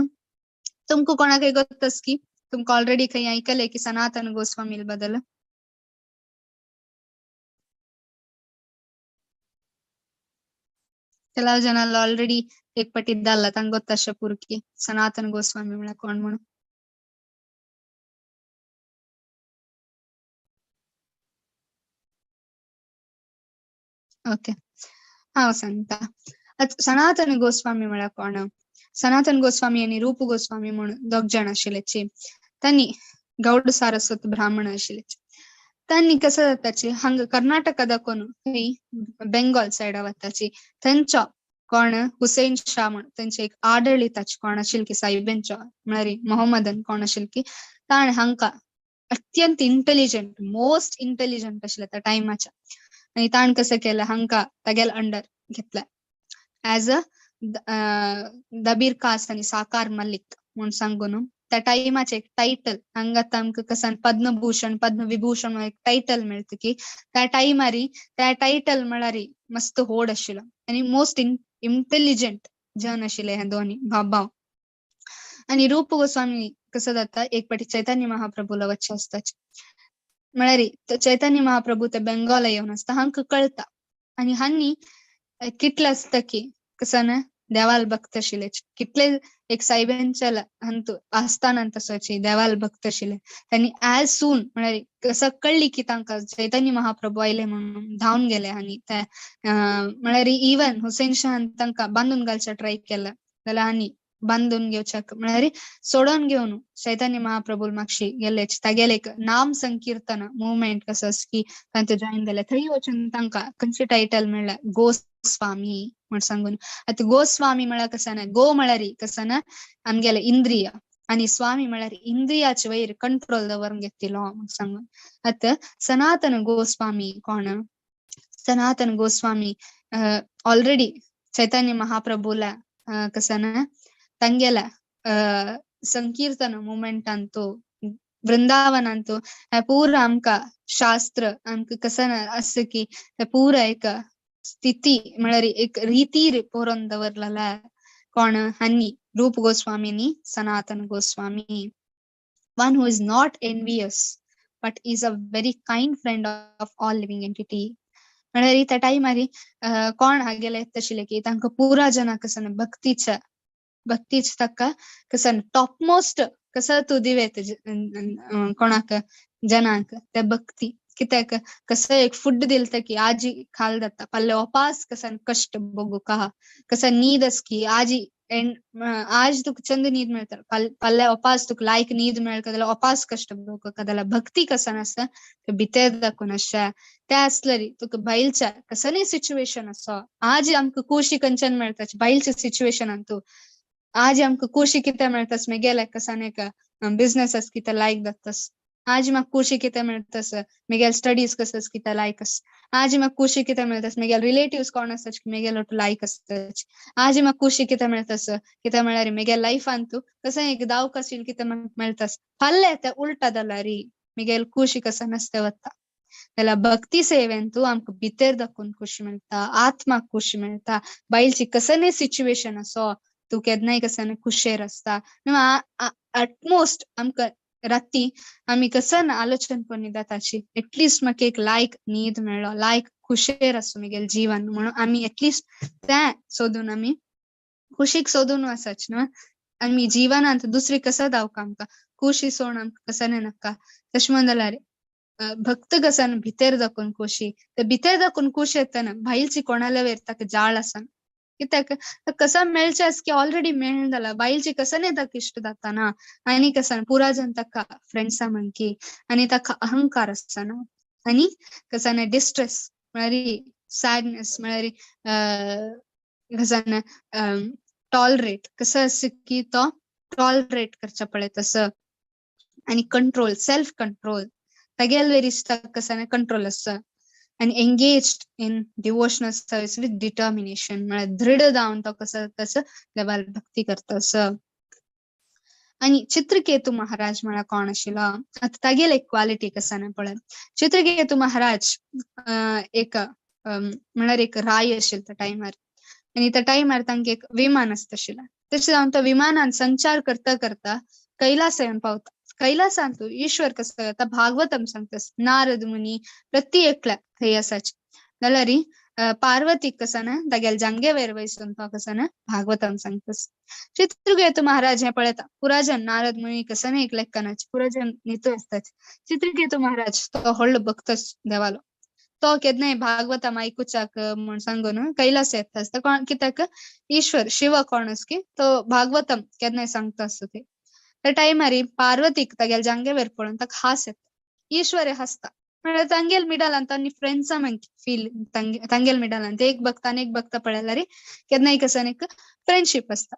Speaker 2: तुमकां कोणाक गोत्तस की तुमकां ऑलरेडी खंय आयकलें की सनातन गोस्वामी बद्दल? ಕೆಲವು ಜನ ಆಲ್ರೆಡಿ एक पटी जाल्ला तांकां गोत्ताशें पुरो की सनातन गोस्वामी म्हळ्यार कोण म्हणून. ओके हांव सांगता. सनातन गोस्वामी म्हळ्यार कोण? सनातन गोस्वामी आनी रूप गोस्वामी म्हणून दोग जाण आशिल्ल्याची. तांणी गौड सारस्वत ब्राह्मण आशिल्ल्याची. तांणी कसं जाताची हांगा कर्नाटका दाखोवन थंय बेंगॉल सायडा वताची. थंयचो कोण हुसेन शाह म्हण थंयचे एक आडळिताची कोण आशिल्ली की साहिबेंचो म्हळ्यार मोहम्मदन कोण आशिल्ली की ताणें हांकां अत्यंत इंटेलिजंट मोस्ट इंटेलिजंट आशिल्ले त्या टायमाच्या. आनी ताणें कसं केलें हांकां तागेले अंडर घेतलें एज अ दबीर कास आनी साकार मल्लीक म्हूण सांगून त्या टायमाचे एक टायटल हांगा आतां आमकां कसं पद्मभूषण पद्मविभूषण एक टायटल मेळटा की त्या टायमारी त्या टायटल म्हळ्यार मस्त होड आशिल्लो आनी मोस्ट इंटेलिजंट जन आशिल्ले हे दोनी भाव. आनी रूप गोस्वामी कसं जाता एक पाटी चैतन्य महाप्रभूला वच्चें आसता. म्हळ्यार चैतन्य महाप्रभू ते बेंगॉला येवन आसता हांकां कळटा. आनी हांणी कितलें आसता की कसं ना देवाल भक्त आशिल्ले कितले एक सायबांच्या हांतू आस्थानांत तसोची देवाल भक्त आशिल्ले. तांणी एज सून म्हळ्यार कसं कळ्ळी की तांकां चैतन्य महाप्रभू आयले म्हणून धांवन गेले. आनी ते म्हळ्यार इवन हुसेन शहान तांकां बांदून घालच्या ट्राय केला जाल्यार आनी बांदून घेवच्याक म्हळ्यार सोडोवन घेवन चैतन्य महाप्रभू मागशी गेले. तागेले एक नाम संकीर्तन मुवमेंट कसो की तांचे जॉयन जाले. थंय वचून तांकां खंयचे टायटल मेळ्ळें गोस्वामी म्हण सांगून. आतां गोस्वामी म्हळ्यार कसं ना गो म्हळ्यार कसं ना आमगेले इंद्रिय आनी स्वामी म्हळ्यार इंद्रियाचे वयर कंट्रोल दवरून घेतिलो म्हाका सांगून. आतां सनातन गोस्वामी कोण? सनातन गोस्वामी ऑलरेडी चैतन्य महाप्रभूला कसं ना तांगेला संकीर्तन मुमेंटांतू वृंदावनांतू पूरा आमकां शास्त्र आमकां कसं आसता की पूरा एक स्थिती म्हळ्यार एक रीतीर पोरोन दवरलेला कोण हांनी रूप गोस्वामीनी Sanatan Goswami. One who is not envious but is a very kind friend of all living entity. म्हळ्यार त्या टायमार कोण हागेले येता की तांकां पुरा जनां कसं भक्तीच्या भक्तीच ताका कसं टॉपमोस्ट कसं तूं दिवेत कोणाक जनांक त्या भक्ती. कित्याक कसं एक फूड दिलता की आजी खाल जाता पल्ले ओपास कसं कश्ट भोगूका कसं न्हीद आस की आजी आज तुका चंद न्हीद मेळटा पल्ले ओपास तुका लायक न्हीद मेळटा जाल्यार ओपास कश्ट भोगूका. जाल्यार भक्ती कसं आसा ते भितर दाखोवन आसा ते आसल्यार तुका भायलच्या कसलेय सिच्युएशन आसा आज आमकां खुशी खंयच्यान मेळटा भायलच्या सिच्युएशनान तूं आज आमकां खुशी कितें मेळटास मेगेल्या कसान एक बिजनेस आस कितें लायक जातास. आज म्हाका खुशी कितें मेळटास मेगेल स्टडीज कसं कितें लायक आस. आज म्हाका खुशी कितें मेळटास मेगेल रिलेटिव्स कोण आसता मेगेल लायक आसता. आज म्हाका खुशी कितें मेळटास कितें म्हळ्यार मेगेल लायफान तूं कसं एक दावक आशिल्लें कितें म्हाका मेळटास. फाल्यां तें उल्टा जाल्यार मेगेल खुशी कसं नासता वता. जाल्यार भक्ती सेवेन तूं आमकां भितर दाखोवन खुशी मेळटा, आत्माक खुशी मेळटा. बायलची कसलेय सिच्युएशन आसो तूं केन्नाय कसं खुशेर आसता. अटमोस्ट आमकां राती आमी कसं आलोचन करून न्हिदताची एटलिस्ट म्हाका एक लायक न्हीद मेळ्ळो लायक खुशेर आसूं मेगेलें जीवन म्हणून आमी एटलिस्ट तें सोदून आमी खुशीक सोदून आसाच न्हू. आमी जिवनांत दुसरी कसं दावका आमकां खुशी सोड आमकां कसं नाका. तशें म्हणून जाल्यार भक्त कसन भितर दाखोवन खुशी ते भितर दाखोवन खुशी येतना भायलची कोणाल्या वयर ताका जाळ आसना. कित्याक कसं मेळचें आस की ऑलरेडी मेळून जाला बायलची कसं न्ही ताका इश्ट जाता ना आनी कसं पुरा जन ताका फ्रेंड्सा म्हणकी आनी ताका अहंकार आसना आनी कसं डिस्ट्रेस म्हळ्यार सॅडनेस म्हळ्यार कसं टॉलरेट कसं आसा की तो टॉलरेट करचा पळय तसं आनी कंट्रोल सेल्फ कंट्रोल तागेल वयर ताका कसं कंट्रोल आसा and engaged in devotional service with determination म्हळ्यार दृढ जावन तो कसं तसं देवाल भक्ती करता असं. आनी चित्रकेतू महाराज म्हळ्यार कोण आशिल्लो आतां तागेली एक क्वालिटी कसा ना पळय. चित्रकेतू महाराज एक म्हळ्यार एक राय आशिल्लो त्या टायमार आनी त्या टायमार तांकां एक विमान आसता आशिल्लें. तशें जावन तो विमानान संचार करता करता कैलास येवन पावता. कैलासांतू ईश्वर कसो जाता भागवतम सांगता नारद मुनी प्रति एकल्या थंय आसाचे. जाल्यार पार्वती कसं ना तागेले जांगे वयर वयसून तो कसं ना भागवतम सांगता. चित्रकेतू महाराज हें पळयता पुराजन नारद मुनी कसं ना एक लेखनाचे पुराजन न्हितू आसताचे. चित्रकेतू महाराज तो व्हडलो भक्त देवालो तो केन्नाय भागवतम आयकुच्याक म्हूण सांगून कैलास येता आसता. कोण कित्याक ईश्वर शिव कोण आस की तो भागवतम केन्नाय सांगता आसता ते. त्या टायमार पार्वतीक तागेले जांगे वयर पळोवन ताका हास येता. ईश्वर हासता म्हळ्यार तांगेल मिडलान तांणी फ्रेंड्सा फील तांगेल मिडलान एक भक्त आनी एक भक्त पळयल्यार केन्नाय कसं एक फ्रेंडशीप आसता.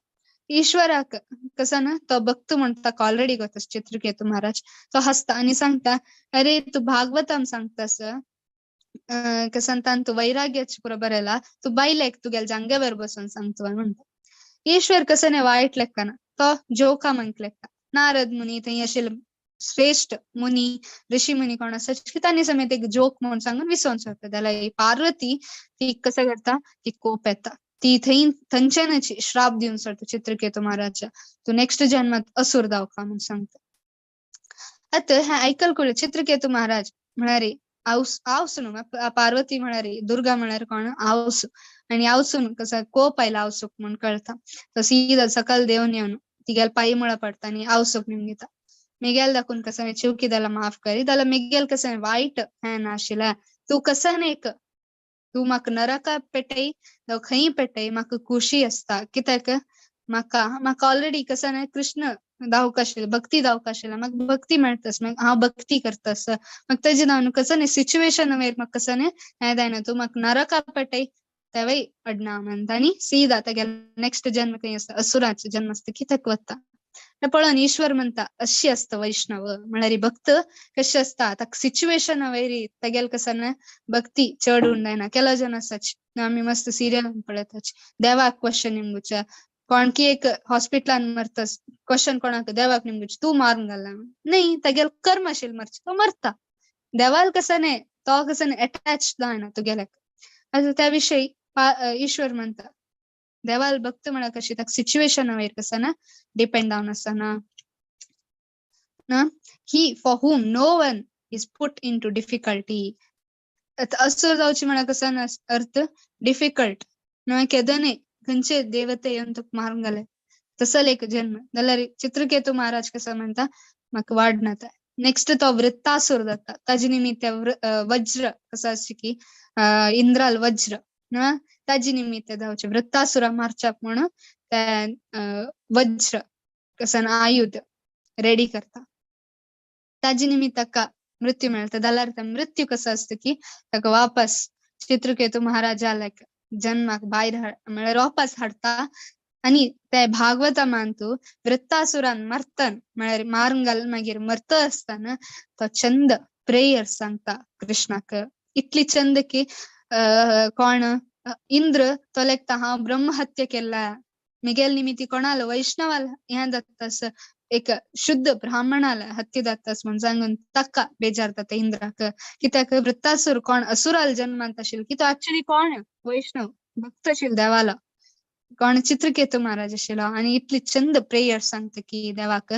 Speaker 2: ईश्वराक कसं ना तो भक्त म्हण ताका ऑलरेडी गोता चित्रकेतू महाराज तो हसता आनी सांगता अरे तूं भागवतम सांगतास कसं तांतू वैराग्याचे पुरो बरयला तूं बायलेक तुगेले जांगे वयर बसून सांगता म्हणटा. ईश्वर कसं न्ही वायट लेखना तो जोका म्हणक लेखता. नारद मुनी थंय आशिल्ले श्रेष्ठ मुनी ऋषी मुनी कोण आसा की तांणी समेत एक जोक म्हूण सांगून विसोवन सोडटा. जाल्यार पार्वती ती कसं करता ती कोप येता ती थंय थंयच्यानच श्राप दिवन सोडटा चित्रकेतू महाराजा तूं नेक्स्ट जन्मात असुर दावका म्हूण सांगता. आतां हें आयकल कळ्ळें चित्रकेतू महाराज म्हळ्यार आवसू न्हू पार्वती म्हळ्यार दुर्गा म्हळ्यार कोण आवसू आनी आवसून कसो कोप आयला आवसूक म्हूण कळटा. तो सीधा सकल देवन येवन तिगेल पांय मुळा पडटा आनी आवसूक निमगिता मिगेल दाखोवन कसं चिवकी जाल्यार माफ करी जाल्यार मिगेल कसं वायट हें नाशिल्लें तूं कसं एक तूं म्हाका नरका पेटय जावं खंय पेटय म्हाका खुशी आसता. कित्याक म्हाका म्हाका ऑलरेडी कसं न्ही कृष्ण दावका आशिल्लें भक्ती दावका आशिल्लें म्हाका भक्ती मेळटास मागीर हांव भक्ती करतास म्हाका तेजें जावन कसं न्ही सिच्युएशन वयर म्हाका कसं न्ही हें जायना तूं म्हाका नरका पेटय तेवय अडना म्हणटा आनी सीधा तागेलो नेक्स्ट जन्म खंय आसता असुराचो जन्म आसता कित्याक वता. हें पळोवन ईश्वर म्हणटा अशी आसता वैष्णव म्हळ्यार भक्त कशें आसता ताका सिच्युएशना वयरी तेगेले कसं ना भक्ती चड जायना. केलो जन आसाच आमी मस्त सिरियल पळयताच देवाक क्वेश्चन निमगुच्या कोण की एक हॉस्पिटलान मरता क्वेश्चन कोणाक देवाक निमगुचे तूं मारून घाला न्ही तेगेले कर्म आशिल्लें मरचें तो मरता. देवाल कसं न्ही तो कसं अटॅच जायना तुगेल्याक. आतां त्या विशयी ईश्वर म्हणटा देवाल भक्त म्हळ्यार कशी ताका सिच्युएशना वयर कसं ना डिपेंड जावन आसना. He for whom no one is put into difficulty. असुर जावची म्हळ्यार कसं ना अर्थ डिफिकल्ट न्हय केदो न्हय खंयचे देवते येवन तुका मारून घाले तसो एक जन्म जाल्यार चित्रकेतू महाराज कसो म्हणटा म्हाका वाड नाता. नेक्स्ट तो वृत्तासुर जाता ताजे निमित्त वज्र कसो आसचे की इंद्राल वज्र ताजे निमित्त जावचे वृत्तासुरा मारच्याक म्हणून ते वज्र कसं आयुध रेडी करता ताजे निमित्त ताका मृत्यू मेळटा. जाल्यार मृत्यू कसो आसता की ताका वापस चित्रकेतू महाराजाक जन्माक भायर म्हळ्यार वापस हाडटा आनी ते भागवतमान तूं वृत्तासुरान मरतन म्हळ्यार मारून घाल मागीर मरता आसतना तो चंद प्रेयर सांगता कृष्णाक इतली चंद की कोण इंद्र तो लेखता हांव ब्रह्महत्या केला मिगेल निमित्ती कोणाल वैष्णवाल हें जातास एक शुद्ध ब्राह्मणाला हत्या जातास म्हण सांगून ताका बेजार जाता इंद्राक कित्याक वृत्तासुर कोण असुराल जन्मांत आशिल्लो की तो एक्चुअली कोण वैष्णव भक्त आशिल्लो देवाला कोण चित्रकेतू महाराज आशिल्लो आनी इतली चंद प्रेयर सांगता की देवाक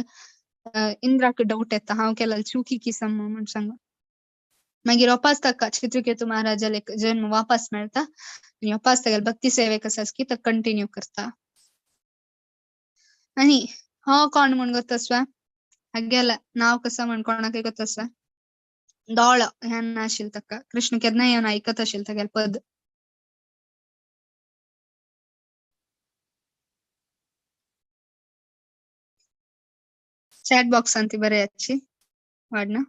Speaker 2: इंद्राक डाउट येता हांव केला चुकी की सम म्हण सांगून. मागीर वापास ताका चित्रकेतू महाराजाक एक जन्म वापस मेळटा आनी वापास तागेले भक्ती सेवेक आसा की तो कंटिन्यू करता. आनी हो कोण म्हण गोत आसा हागेलें नांव कसो म्हण कोणाकय गोत आसा दोळो हें नाशिल्लें ताका कृष्ण केन्ना येवन आयकत आशिल्लो तागेलें पद. चॅट बॉक्सान ती बरयाची वाडना.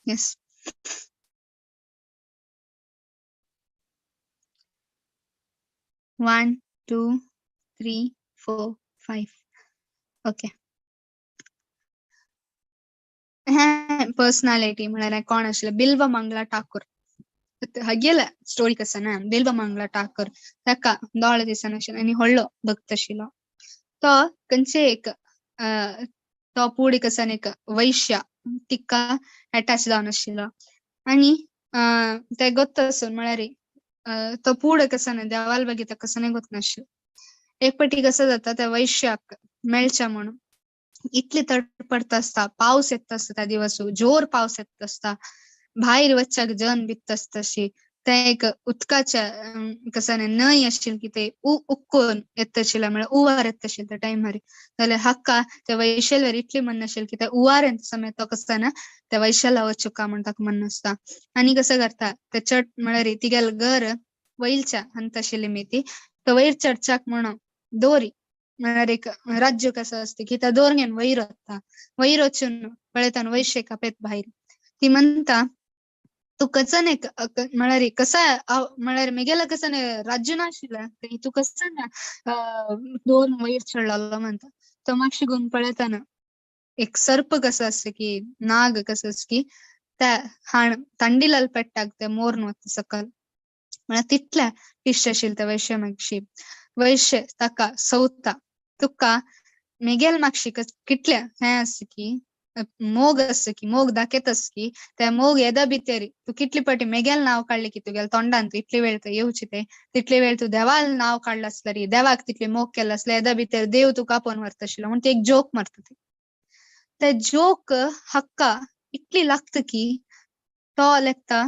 Speaker 2: Yes. 1 2 3 4 5. Okay. हें पर्सनालिटी म्हळ्यार कोण आशिल्लें बिल्व मंगला ठाकूर. हागेले स्टोरी कसं ना बिल्व मंगला ठाकूर ताका दोळे दिसना आशिल्लो आनी व्हडलो भक्त आशिल्लो. तो खंयचे एक तो पुडी कसं एक वैश्य तिका अटॅच जावन आशिल्लो आनी ते गोत्त आसून म्हळ्यार तो पुढे कसं ना देवाल बघिता कसं नाही गोत नाशिल्लो. एक पटी कसं जाता त्या वैश्याक मेळच्या म्हणून इतली तडपडत आसता पावस येता आसता त्या दिवस जोर पावस येता आसता भायर वच्चाक जन बित्त आसता अशी ते एक उदकाच्या कसं न्हंय आशिल्ली की ते उक्कोन येता आशिल्लें म्हळ्यार उवार येता आशिल्लें त्या टायमार जाल्यार हाका त्या वैश्यालवर इतली मन आशिल्लें की त्या उवार येता समय तो कसं ना त्या वैश्याला वचुका म्हण ताका मन आसता. आनी कसं करता ते चड म्हळ्यार तिगेलें घर वयलच्या हंत आशिल्ली मी ती तो वयर चडच्याक म्हणून दोरी म्हळ्यार एक राज्य कसं आसता की त्या दोर घेवन वयर वता वयर वचून पळयता वैश्य कापेत भायर ती म्हणटा तूं कसं एक म्हळ्यार कसा म्हळ्यार मेगेला कसं राज्य नाशिल्लें तूं कसं ना दोन वयर चडलेलो म्हणटा. तो मातशें गुण पळयतना एक सर्प कसो आसता की नाग कसो आसता की त्या हाण तांडिलाल पेट्टाक ते मोर्न वता सकल म्हळ्यार तितल्या इश्ट आशिल्लें त्या वैश्य मागशी वैश्य ताका सवता तुका मेगेल मागशी कितल्या हें आसता की मोग आसता की मोग दाखयत आसता की त्या मोग येदा भितर तूं कितली पाटी मेगेल नांव काडलें की तुगेल्या तोंडान तूं इतली वेळ थंय येवची ते तितली वेळ तूं देवाल नांव काडलें आसल्यार देवाक तितली मोग केलो आसल्यार येदा भितर देव तुका आपोवन व्हरता आशिल्लो म्हूण ती एक जोक मारता ती. ते जोक हाका इतली लागता की तो लेखता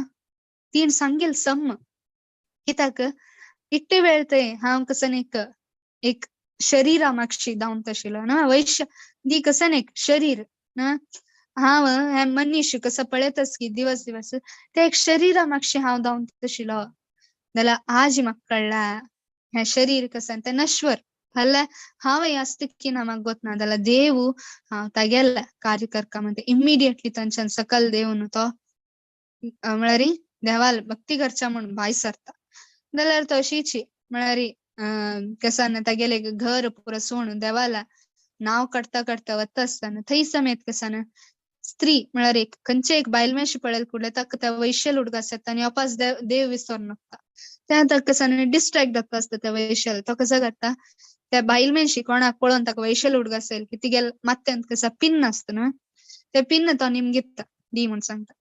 Speaker 2: तीण सांगील सम कित्याक इतली वेळ थंय हांव कसं एक एक शरीरा मागशी धांवता आशिल्लो ना वैश्य दी कसं एक शरीर ना हांव हें मनीश कसं पळयताच की दिवस दिवस ते एक शरीरा मागशी हांव धांवता आशिल्लो जाल्यार आज म्हाका कळ्ळा हें शरीर कसं तें नश्वर फाल्यां हांव आसता की ना म्हाका गोत ना जाल्यार देव हांव तागेलें कार्य करता म्हणटा इमिडिएटली तांच्यान सकल देवन तो म्हळ्यार देवाल भक्ती करच्या म्हणून भायर सरता जाल्यार तो अशीची म्हळ्यार कसा ना तागेले घर पुरो सोडून देवाला नांव काडता काडता वता आसतना थंय समेत कसा ना स्त्री म्हळ्यार एक खंयचे एक बायल मनशी पळयल कुडले ताका त्या वैशल उडगास येता आनी अपास देव विसर नकता त्या ताका कसा डिस्ट्रॅक्ट जाता आसता त्या वैशल तो कसो करता त्या बायल मनशी कोणाक पळोवन ताका वैशल उडगास येयल की तिगेल माथ्यांत कसा पिन्न आसता न्हू ते पिन्न तो निमगिता दी म्हूण सांगता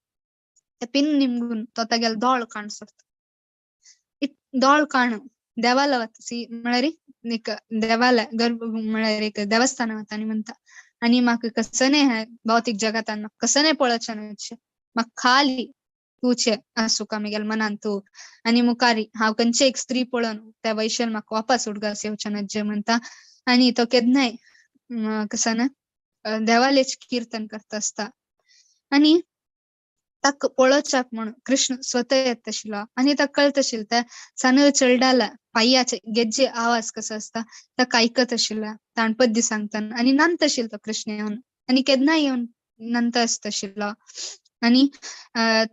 Speaker 2: ते पिन्न निमगून तो तागेल दोळ काण सोडता दोळ काण देवाला वता सी म्हळ्यार एक देवाला गर्भ म्हळ्यार एक देवस्थान वता आनी म्हणटा आनी म्हाका कसने हें भौतीक जगतान म्हाका कसने पळोवचें न्हय म्हाका खाली तूचे आसूका म्हगेल्या मनान तूं आनी मुखारी हांव खंयचे एक स्त्री पळोवन त्या वैशल म्हाका वापस उडगास येवचें ना म्हणटा आनी तो केन्नाय कसा ना देवालेच कीर्तन करता आसता आनी ताका पळोवच्याक म्हणून कृष्ण स्वता येता आशिल्लो आनी ताका कळत आशिल्लें त्या सान चेरडाला पांयाचे गेज्जे आवाज कसो आसता ताका आयकत आशिल्लो ताण पद्य सांगतना आनी नांत आशिल्लो तो कृष्ण येवन आनी केन्नाय येवन नंत आसता आशिल्लो आनी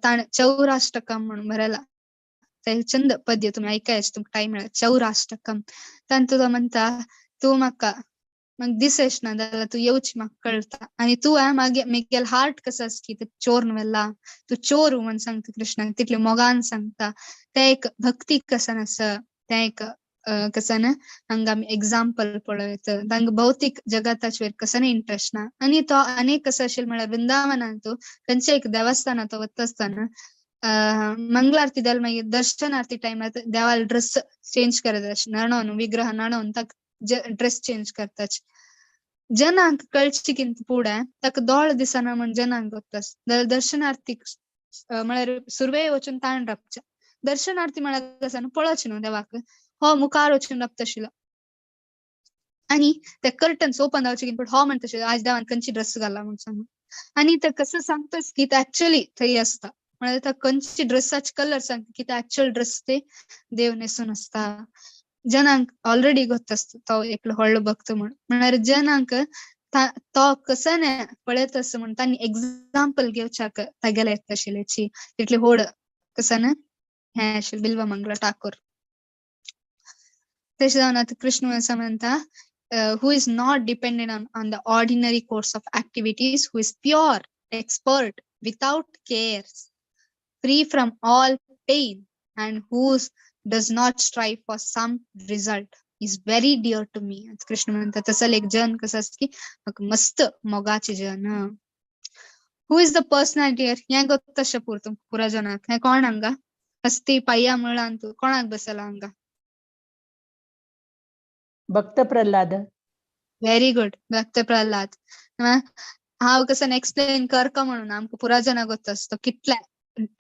Speaker 2: ताण चौराष्टकम म्हणून बरयला ते चंद पद्य तुमी आयकायचे तुमकां टायम मेळ्ळा चौराष्टकम तातूंत तो म्हणटा तूं म्हाका म्हाका दिसच ना जाल्यार तूं येवची म्हाका कळटा आनी तूं मागीर म्हगेल हार्ट कसो आसा की तें चोर व्हेला तूं चोर म्हूण सांगता कृष्णाक तितले मोगान सांगता तें एक भक्ती कसन आसा तें एक कसं ना हांगा आमी एग्जाम्पल पळयत तांकां भौतीक जगताचेर कसो इंट्रस्ट ना आनी तो आनीक कसो आशिल्लो म्हळ्यार वृंदावनान तूं खंयच्या एक देवस्थानात तो वता आसतना मंगलारती जाल्यार मागीर दर्शनारती टायमार देवाल ड्रेस चेंज करत न्हाणोवन विग्रह न्हाणोवन ताका ड्रेस चेंज करताच जनांक कळची कितें फुडें ताका दोळ दिसना म्हण जनांक वता जाल्यार दर्शनार्थी म्हळ्यार सुरवे वचून ताण रावचें दर्शनार्थी म्हळ्यार कसो न्हू पळोवचें न्हू देवाक हो मुखार वचून रावता आशिल्लो आनी ते कर्टन्स ओपन जावचे की हो म्हणटा आशिल्लो आज देवान खंयची ड्रेस घाला म्हूण सांगून आनी ते कसं सांगताच की ते एक्चुअली थंय आसता म्हळ्यार त्या खंयची ड्रेसाचे कलर सांगता की ते एक्चुअल ड्रेस ते देव न्हेसून आसता जनांक ऑलरेडी गोत्त आसता तो एकलो व्हडलो भक्त म्हूण म्हळ्यार जनांक तो कसो ना पळयत आसा म्हूण तांणी एग्जाम्पल घेवच्याक तागेले येता आशिल्ल्याची तितले व्हड कसो ना हें आशिल्लें बिल्व मंगला ठाकूर. तशें जावन आतां कृष्ण अशें म्हणटा who is not dependent on the ordinary course of activities, who is pure, expert, without cares, free from all pain, and who does not strive for some result is very dear to me. Krishna म्हणटा तसो एक जन कसो आसा की म्हाका मस्त मोगाचे जन. Who is the personality here? हें गोत्त अशें पूर तुमकां पुरा जनाक. हें कोण हांगा हस्ती पांया मुळान तूं कोणाक बसला हांगा?
Speaker 1: भक्त प्रल्हाद.
Speaker 2: व्हेरी गुड, भक्त प्रल्हाद. हांव कसं एक्सप्लेन करका म्हणून आमकां पुरा जनाक गोत्त आसता कितले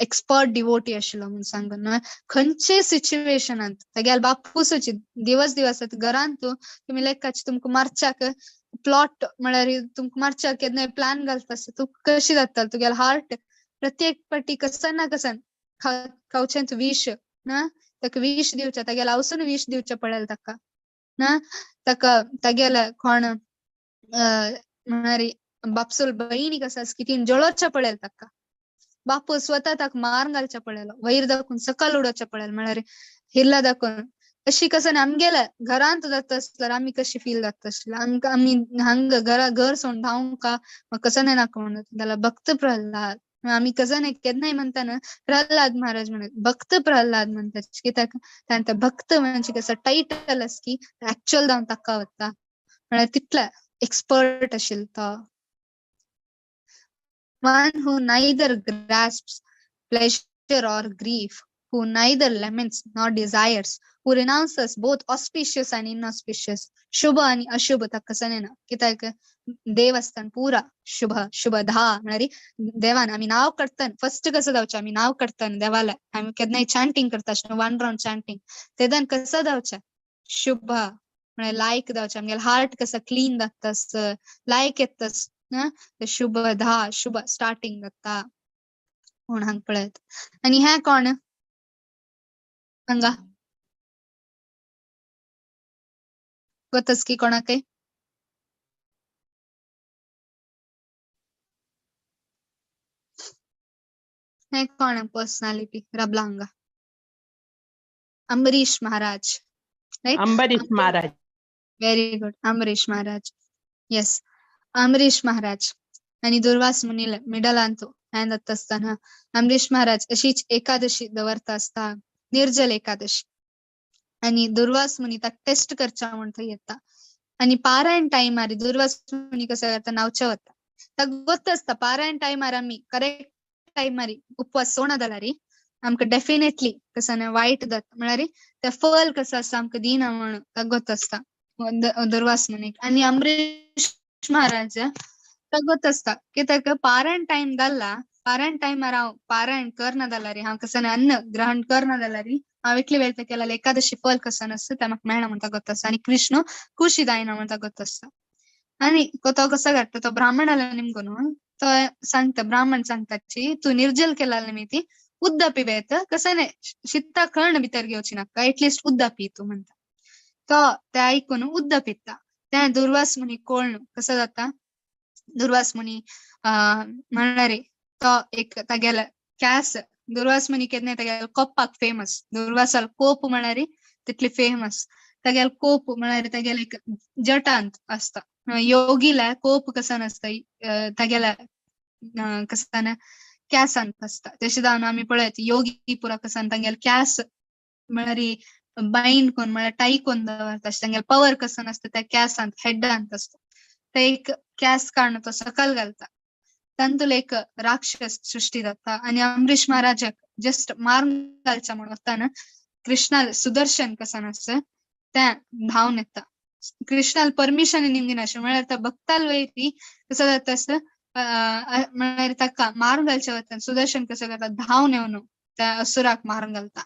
Speaker 2: एक्सपर्ट डिवोटी आशिल्लो म्हूण सांगून खंयचे सिच्युएशनांत तागेले बापूसची दिवस दिवस घरांत तुमी लेखाचे तुमकां मारच्याक प्लॉट म्हळ्यार तुमकां मारच्याक केन्नाय प्लॅन घालता आसता तूं कशी जाता तुगेले हार्ट प्रत्येक पाटी कसन ना कसन खावचें विश ना ताका विश दिवचें तागेले हांवसून विश दिवचें पडलें ताका ना ताका तागेले कोण म्हळ्यार बापसूल बहिणी कसो आसा की तिणें जळोवचें पडलें ताका बापू स्वता ताका मार घालचें पडलेलो वयर दाखोवन सकयल उडोवचें पडलें म्हळ्यार हिल्ला दाखोवन अशी कसं आमगेल्या घरांत जाता आसल्यार आमी कशी फील जाता आशिल्लें आमकां आमी हांगा घरा घर सोडून धांवका कसं नाका म्हणून जाल्यार भक्त प्रल्हाद आमी कसं केन्नाय म्हणटा न्हू प्रल्हाद महाराज म्हणत भक्त प्रल्हाद म्हणटात कित्याक तांकां भक्त म्हणजे कसो टायटल आसा की एक्चुअल जावन ताका वता म्हळ्यार तितले एक्सपर्ट आशिल्लो तो. One who neither grasps pleasure or grief, who neither laments nor desires, who renounces both auspicious and inauspicious, शुभ आणि अशुभ ताका कसं ना कित्याक देव आसतना पुरा शुभ शुभधा म्हळ्यार देवान आमी नांव काडटना फर्स्ट कसं जावचें आमी नांव काडटना देवाला आमी केन्नाय चांटींग करता वन रावंड चांटींग तेदन कसं जावचें शुभ म्हळ्यार लायक जावचें आमगेलें हार्ट कसं क्लीन जाता लायक येता शुभ धा शुभ स्टार्टिंग जाता कोण हांगा पळयत. आनी हें कोण हांगा गोतस की कोणाकय? हे कोण पर्सनॅलिटी रबला हांगा? Ambarish Maharaj, right?
Speaker 1: Ambarish Maharaj.
Speaker 2: Very good, Ambarish Maharaj. Yes, Ambarish Maharaj आणि दुर्वास मुनीला मिडलांत हें जाता आसतना अंबरीश महाराज अशीच एकादशी दवरता आसता, निर्जल एकादशी. आणि दुर्वास मुनी ताका टेस्ट करच्या म्हूण थंय येता आनी पारायण टायमार दुर्वास मुनी कसो करता, न्हांवचे वता. ताका गोत्त आसता पारायण टायमार आमी करेक्ट टायमार उपवास सोडना जाल्यार आमकां डेफिनेटली कसो ना वायट जाता, म्हळ्यार तें फल कसो आसा आमकां दिना म्हणून ताका गोत्त आसता दुर्वास मुनीक. आनी अंबरीश महाराज ताका गोत्त आसता की ताका पारायण टायम जाल्ला, पारायण टायमार हांव पारायण करना जाल्यार, हांव कसो ना अन्न ग्रहण करना जाल्यार हांव इतले वेळ केल्यार एकादशी फल कसो नासता तें म्हाका मेळना म्हूण ताका गोत्त आसता. आनी कृष्ण खुशी जायना म्हूण ताका गोत्त आसता. आनी तो कसो करता, तो ब्राह्मणाला निमगून तो सांगता, ब्राह्मण सांगताची तूं निर्जल केला निमित्ती उद्दा पिवेत, कसं नाही शित्ता कर्ण भितर घेवची नाका, एटलिस्ट उद्दा पी तूं म्हणटा. तो ते आयकून उद्दा पिता. तें दुर्वास मुनी कोण कसो जाता, दुर्वास मुनी म्हणल्यार तो एक तागेले कॅस, दुर्वास मुनी केन्ना तागेले कोपाक फेमस, दुर्वासाल कोप म्हळ्यार तितली फेमस. तागेले कोप म्हळ्यार तागेले एक जटांत आसता, योगीला कोप कसो नासता तागेले कसो ना कॅसांत आसता. तशें जावन आमी पळयत योगी पुरा कसान तांगेले कॅस म्हळ्यार बायंड कोन म्हळ्यार टाई कोन दवरता, तांगेले पवर कसो नासता त्या कॅसांत हेडांत आसता. ते एक कॅस काडून तो सकल घालता, तातूंत एक राक्षस सृष्टी जाता. आनी अंबरीश महाराजाक जस्ट मारून घालचा म्हूण वतना कृष्णाल सुदर्शन कसो नासता तें धांवन येता. कृष्णाल परमिशन निमगिनाशें म्हळ्यार त्या भक्ताल वयरी कसो जाता आसता म्हळ्यार ताका मारून घालचे वता सुदर्शन कसो करता धांवन येवन त्या असुराक मारून घालता.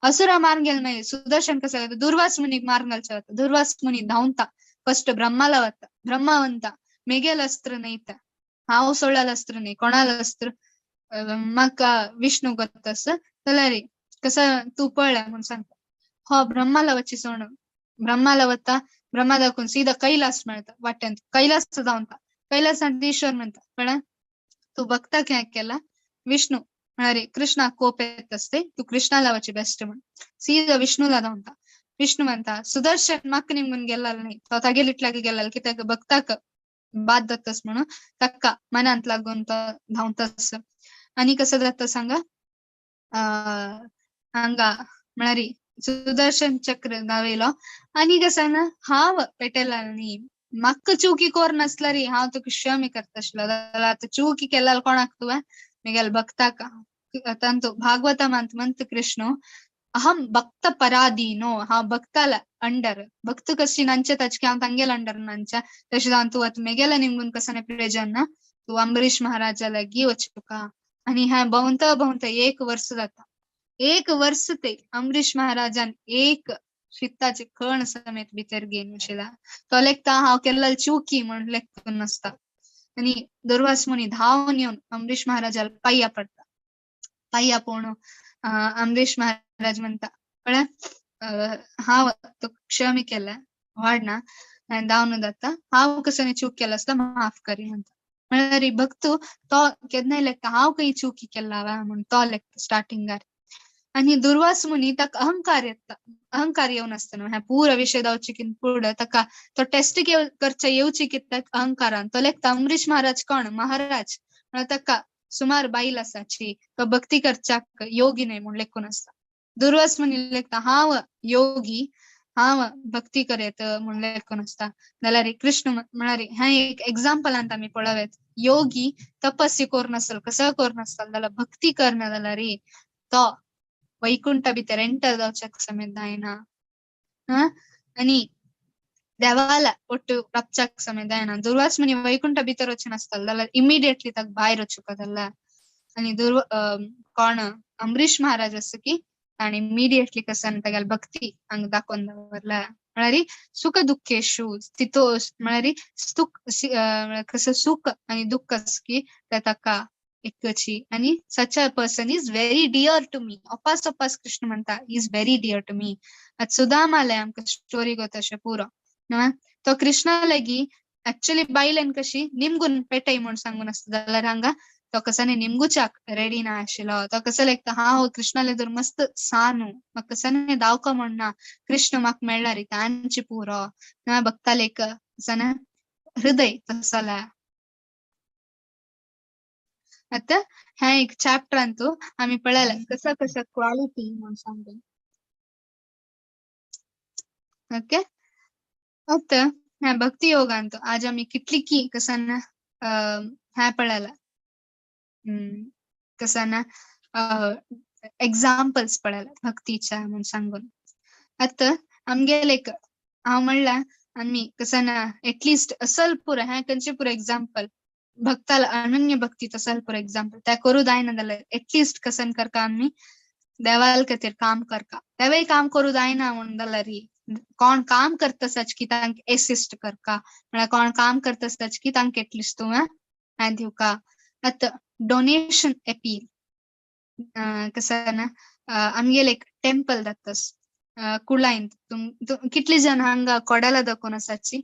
Speaker 2: असुरा मारून गेले मागीर सुदर्शन कसो करता दुर्वास मुनीक मारून घालचे वता. दुर्वास मुनी धांवता, फस्ट ब्रह्माला वता. ब्रह्मा म्हणटा मेगेल अस्त्र न्हय तें, हांव सोडलेलें अस्त्र न्हय, कोणाल अस्त्र म्हाका विष्णू गोत्त आसा जाल्यार कसो तूं पळय म्हूण सांगता. हो ब्रह्माला वची सोडून ब्रह्माला वता, ब्रह्मा दाखोवन सीधा कैलास मेळटा वाट्यांत, कैलास धांवता. कैलासांत ईश्वर म्हणटा कळ्ळें तूं भक्ताक हें केला, विष्णू म्हळ्यार कृष्णाक कोप येत आसते, तूं कृष्णाला वची बेस्ट म्हण. सीधा विष्णूला धांवता. विष्णू म्हणटा सुदर्शन म्हाका निमगून गेल्लो न्हय, तो तागेले इतल्याक गेल्लो कित्याक भक्ताक बाद जातास म्हणून ताका मनांत लागून तो धांवतास. आनी कसो जाता सांगा, हांगा म्हळ्यार सुदर्शन चक्र दावयलो आनी कसो ना हांव पेटेला न्ही, म्हाका चुकी कोर नासल्यार हांव तुका क्षमे करता आशिल्लो, जाल्यार आतां चुकी केल्यार कोणाक तुवें मेगेल्या भक्ताक. तांतू भागवतांत म्हणटा कृष्ण अहं भक्त पराधीनो, हांव भक्ताला अंडर, भक्त कशी नांचे ताचे हांव तांगेल अंडर नांचे, तशें जावन तूं आतां मेगेल्या निमगून कसो प्रयोजन ना, तूं अंबरीश महाराजा लागीं वचुका. आनी हें भोंवता भोंवता एक वर्स जाता. एक वर्स ते अंबरीश महाराजान एक शिताचे कण समेत भितर घेवन आशिल्ला. तो लेखता हांव केल्लो चुकी म्हण लेखून नासता. आनी दुर्वास मुनी धांवन येवन अंबरीश महाराजाला पांया पडटा. पांया पडून अंबरीश महाराज म्हणटा कळ्ळें हांव तुका क्षमे केल्या वाडना धांवन जाता, हांव कसो चूक केला आसता माफ करी म्हणटा. म्हळ्यार भक्त तो केन्नाय लेखता हांव खंय चुकी केला वा म्हूण तो लेखता स्टार्टिंगार. आनी दुर्वास मुनी ताका अहंकार येता, अहंकार येवन आसता न्हू ह्या पुरा विशय जावचे की फुडें ताका तो टेस्ट करचे येवची कित्याक अहंकारान तो लेखता अंबरीश महाराज कोण महाराज म्हळ्यार ताका सुमार बायल आसाची, तो भक्ती करच्याक योगी न्हय म्हूण लेखून आसता. दुर्वास मुनी लेखता हांव योगी, हांव भक्ती करेत म्हूण लेखून आसता. जाल्यार कृष्ण म्हळ्यार हें एक एग्जाम्पलांत आमी पळोवं, योगी तपस्या करून आसल कसो करून आसतलो जाल्यार भक्ती करना जाल्यार तो वैकुंठ भितर एंटर जावच्याक समेत जायना आनी देवाला ಒಟ್ಟು ರಪ್ಚಾಕ್ ಸಮೇತ जायना. दुर्वास मुनी वैकुंठ भितर वचून आसतलो जाल्यार इमिडिएटली ताका भायर वचूंक जाल्ला. आनी कोण अंबरीश महाराज आसा की ताणें इमिडिएटली कसो तागेली भक्ती हांगा दाखोवन दवरला. म्हळ्यार सुख दुख्खेशु स्थितो म्हळ्यार सुख कसो सुख आनी दुख्ख आसा की ते ताका एकची. आनी such a person is very dear to me. अपास अपास Krishna म्हणटा is very dear to me. आतां सुदामाले आमकां स्टोरी गोता अशें पुरो न्हय, तो कृष्णा लागीं एक्चुअली बायलेन कशी निमगून पेटय म्हूण सांगून आसता जाल्यार हांगा तो कसाने निमगुचाक रेडी ना आशिल्लो. तो कसो लेखता हांव कृष्णाले तर मस्त सानू म्हाका कसाने दावका म्हणना कृष्ण म्हाका मेळ्ळा रे तांची पुरो ना भक्ता लेख कसाने हृदय तसला. आता ह्या एक चॅप्टरांतू आमी पळयला कसं कसं क्वालिटी म्हणून सांगून. ओके, आता ह्या भक्ती योगांतू आज आमी कितली की कसा ना ह्या पळयला कसं ना एक्झाम्पल्स पळयला भक्तीच्या म्हणून सांगून. आता आमगेले एक हांव म्हणला आमी कसं ना एटलिस्ट असल पुरो ह्या खंयचे पुरो एक्झाम्पल भक्ताला अनन्य भक्ती तसल पुरो एक्झाम्पल त्या करू जायना जाल्यार एटलिस्ट कसन करका आमी देवाल खातीर काम करका. देवय काम करू जायना म्हणून जाल्यार कोण काम करता सच की तांकां एसिस्ट करका, म्हळ्यार कोण काम करता सच की तांकां एटलिस्ट तुवें हें दिवका. आतां डोनेशन अपील कसं ना आमगेले एक टेम्पल जातास कुळायन कितली जण हांगा कोडाला दाखोवन आसाची,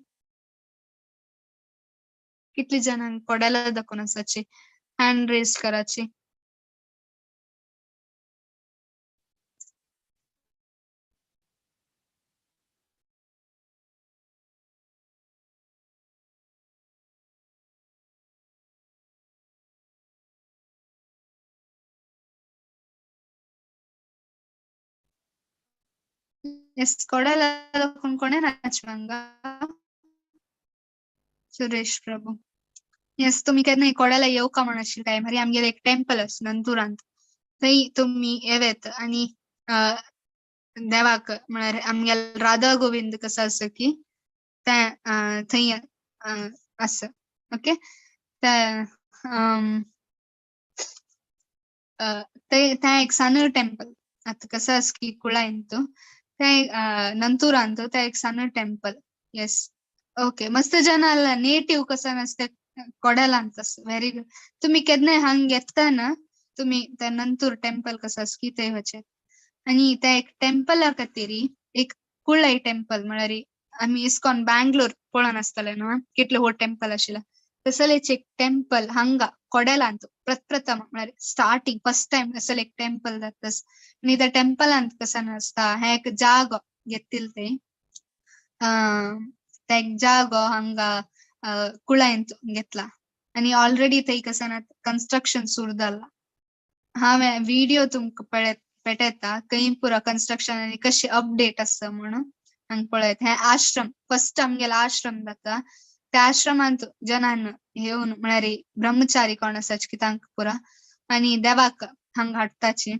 Speaker 2: कितली जण हांगा कोडाला दाखोवन आसाची, हँड रेज कराची. एस कोडाला दाखोवन कोणे नाच हांगा? सुरेश प्रभू. येस, तुमी केन्ना कोडाला येवका म्हण आशिल्ले काय मागीर आमगेले एक टेम्पल आसा नंतुरांत, थंय तुमी येवेत आनी देवाक म्हळ्यार आमगेले राधा गोविंद कसो आसा की तें थंय आसा. ओके, तें एक सान टेम्पल आतां कसो आसा की कुळायन तें नंतुरांत तें एक सान टेम्पल. येस, ओके, मस्त जन आला नेटिव्ह कसं नसते कोडेलांत आसा. Very good. तुमी केन्नाय हांग येतना तुमी ते नंतूर टेम्पल कसं आसा की थंय वचत. आनी त्या एक टेम्पला खातीर एक कुळाय टेम्पल म्हळ्यार आमी इस्कॉन बँगलोर पळोवन आसतले न्हू कितले व्हड टेम्पल आशिल्लें तसलेच एक टेम्पल हांगा कोडेलांत प्रप्रथम म्हळ्यार स्टार्टिंग फर्स्ट टायम असले एक टेम्पल जाता. आनी त्या टेम्पलांत कसं आसता हें एक जागो घेतिल्ले ते त्या एक जागो हांगा कुळायंत घेतला आनी ऑलरेडी थंय कसं ना कन्स्ट्रक्शन सुरू जाला. हांवें व्हिडिओ तुमकां पळयत पेटयता खंय पुरो कन्स्ट्रक्शन आनी कशें अपडेट आसा म्हणून हांगा पळयत. हें आश्रम फर्स्ट आमगेलो आश्रम जाता त्या आश्रमांत जनान येवन म्हळ्यार ब्रह्मचारी कोण आसाच की तांकां पुरो आनी देवाक हांगा हाडटाची.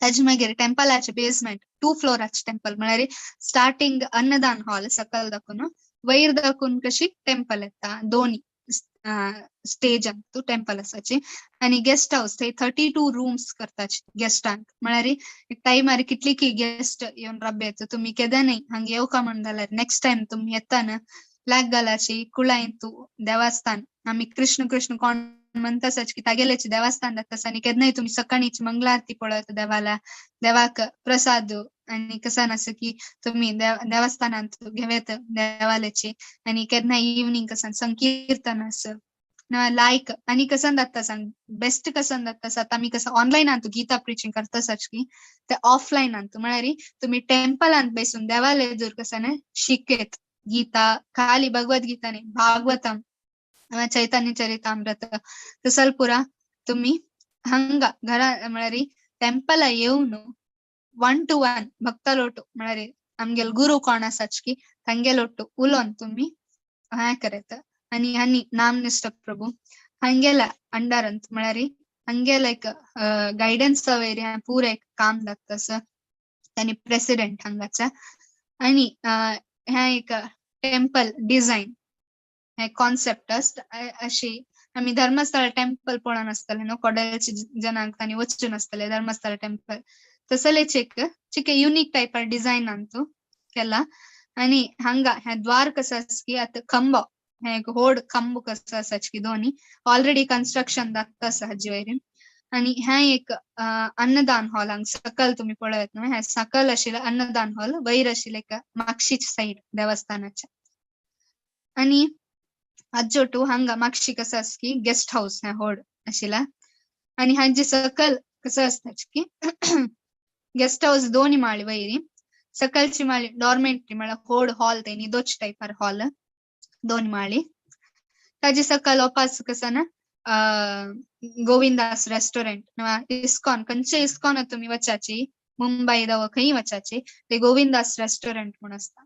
Speaker 2: ताजे मागीर टेम्पलाचे बेसमेंट 2 फ्लोराचे टेम्पल म्हळ्यार स्टार्टिंग अन्नदान हॉल सकयल दाखोवन वयर दाखोवन कशी टेम्पल येता दोनी स्टेजांत टेम्पल आसाची. आनी गेस्ट हावस थंय 32 रूम्स करताची गेस्टांक म्हळ्यार टायमार कितली की गेस्ट येवन राबयता तुमी केन्नाय हांगा येवका म्हण जाल्यार नेक्स्ट टायम तुमी येताना लाग घालाची कुळायन देवस्थान आमी कृष्ण कृष्ण कोण म्हणटासच की तागेलेच देवस्थान जाता आनी केन्नाय तुमी सकाळीच मंगलारती पळयता देवाला देवाक प्रसाद आनी कसान आसा की तुमी देवस्थानांत घेवेत देवाल्याची. आनी केन्नाय इवनींग कसान संकीर्तन आसा लायक आनी कसान जाता सांग बेस्ट कसान जाता आतां आमी कसं ऑनलायनांत गीता प्रिचिंग करतासच की ते ऑफलायनांत म्हळ्यार तुमी टेम्पलांत बसून देवाले जर कसान शिकयत गीता खाली भगवद गीता न्ही भागवतम चैतन्य चरितामृत तसल पुरा तुम्ही हंगा घरा म्हळ्यार टेम्पला येवन 1 to 1 भक्तालोटू म्हळ्यार आमगेल गुरु कोण आसाच की तांगेलोटू उलोवन तुमी हें करयता. आनी आनी नामनिष्ठ प्रभू हांगेल्या अंडरांत म्हळ्यार हांगेले एक गायडन्स वयर हें पुरें एक काम जाता आसा तांणी प्रेसिडेंट हांगाच्या. आनी हें एक टेम्पल डिझायन हे कॉन्सेप्ट अशी आमी धर्मस्थळ टेम्पल पळोवन आसतले न्हू कोडेलचे जनांक तांणी वचून आसतले धर्मस्थळ टेम्पल तसलेच एक चिके युनीक टायपार डिझायनांतू केला. आनी हांगा हें द्वार कसं आसा की आतां खंबो हें एक व्हड खंबो कसो आसाच की दोनी ऑलरेडी कन्स्ट्रक्शन जाता आसा हाजे वयर. आनी हें एक अन्नदान हॉल हांगा सकयल तुमी पळयत न्हू हें सकयल आशिल्लें अन्नदान हॉल वयर आशिल्लें एक मागशीच सायड देवस्थानाच्या. आनी आजोटू हांगा मागशी कसं आसा की गेस्ट हावस हें व्हड आशिला. आनी हांचे सकल कसं आसता की गेस्ट हाऊस दोन माळी वयरी, सकलची माळी डॉर्मेटरी म्हळ्यार होड हॉल, ते न्हिदोच टायपार हॉल दोन माळी. ताजे सकल ओपास कसं ना गोविंदास रेस्टोरंट, इस्कॉन खंयचे इस्कॉन तुमी वचाची मुंबई दव खंय वचाची ते गोविंदास रेस्टोरंट म्हूण आसता.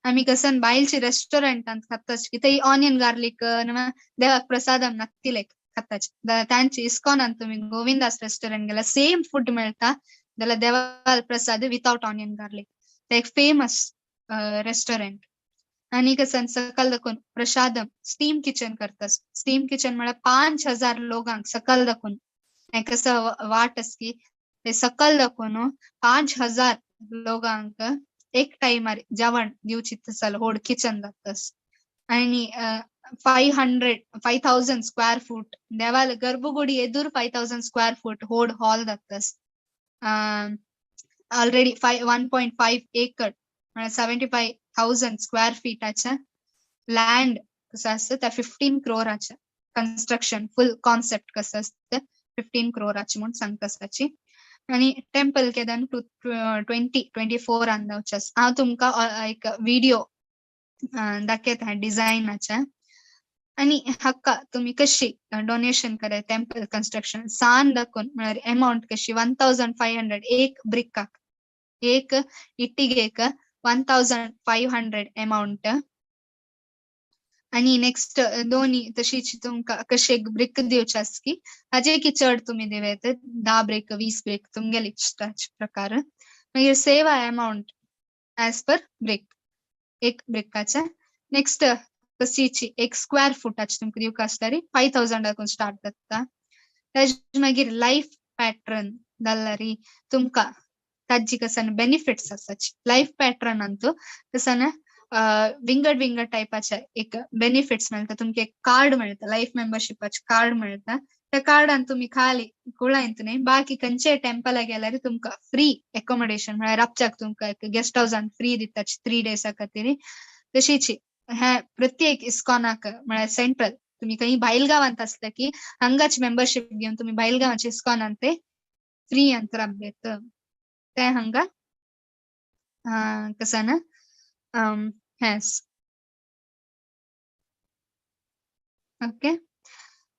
Speaker 2: आमी कसन बायलची रेस्टोरंटांत खाताच की थंय ऑनियन गार्लिक देवाक प्रसादम नाकतिले खाताच. तांची इस्कॉनान तुमी गोविंदास रेस्टोरंट गेल्यार सेम फूड मेळटा जाल्यार देवाल प्रसाद विथआउट ऑनियन गार्लिक. ते एक फेमस रेस्टोरंट. आनी कसन सकल दाखोवन प्रसादम स्टीम किचन करता. स्टीम किचन म्हळ्यार 5000 लोकांक सकल दाखोवन हें कसं वाट आस की ते सकल दाखोवन 5000 लोकांक एक टायमार जेवण दिवची तसल होड किचन जातस. आनी 5000 स्क्वेअर फूट देवाल गर्भगुडी एदूर 5000 स्क्वेअर फूट होड हॉल जातस. ऑलरेडी 1.5 एकड़ म्हळ्यार 75,000 स्क्वेअर फीटाचे लँड कसं आसता त्या 15 क्रोराचे कन्स्ट्रक्शन फुल कॉन्सेप्ट कसं आसता 15 क्रोराचे म्हूण सांगता आसाची. आनी टेम्पल केदन 2024 आन जावचे आसा. हांव तुमकां एक व्हिडिओ दाखयता डिझायनाचे. आनी हाका तुमी कशी डोनेशन कराय टेम्पल कन्स्ट्रक्शन सान दाखोवन म्हळ्यार एमावंट कशी 1500 एक ब्रिकाक एक इट्टिगेक 1500 एमावंट. आनी नेक्स्ट दोनी तशीच तुमकां कशे ब्रिक दिवचे आसा की हाजे की चड तुमी दिवं 10 ब्रेक 20 ब्रेक तुमगेले इश्टाचे प्रकार. मागीर सेवा एमावंट एज पर ब्रेक एक ब्रेकाचे. नेक्स्ट तशीच एक स्क्वेअर फुटाचे तुमकां दिवंक आसल्यार 5000 स्टार्ट जाता. ताजे मागीर लायफ पॅटर्न जाल्यार तुमकां ताजी कसन बेनिफिट्स आसाची. लायफ पॅटर्न अंतू कसन विंगड विंगड टायपाचे एक बेनिफिट्स मेळटा. तुमकां एक कार्ड मेळटा, लायफ मेंबरशिपाचे कार्ड मेळटा. त्या कार्डान तुमी खाली कुळायत न्ही बाकी खंयचेय टेम्पला गेल्यार तुमकां फ्री एकोमोडेशन म्हळ्यार राबच्याक तुमकां एक गेस्ट हावसान फ्री दिता 3 डेसा खातीर. तशीच हे प्रत्येक इस्कॉनाक म्हळ्यार सेंट्रल तुमी खंय भायल गांवांत आसता की हांगाची मेंबरशीप घेवन तुमी भायल गांवाचे इस्कॉनान ते फ्री अंत राबयत ते हांगा कसं ना हेस ओके.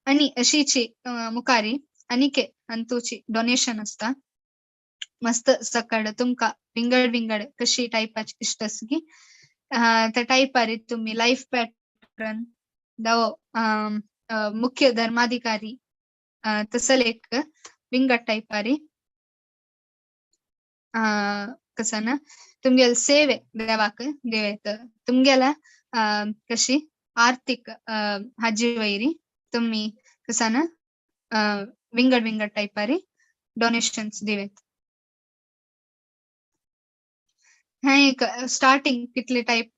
Speaker 2: आनी अशीची मुखारी आनीक अंतूची डोनेशन आसता मस्त सकाळ तुमकां विंगड विंगड कशी टायपाची इश्ट आसा की त्या टायपारी तुमी लायफ पॅटर्न दवो मुख्य धर्माधिकारी तसल एक विंगड टायपारी कसं ना तुमगेले सेवे देवाक देवेत तुमगेले कशी आर्थिक हाजी वयरी तुमी कसं ना विंगड विंगड टायपारी डोनेशन्स दिवेत. हें एक स्टार्टिंग कितले टायप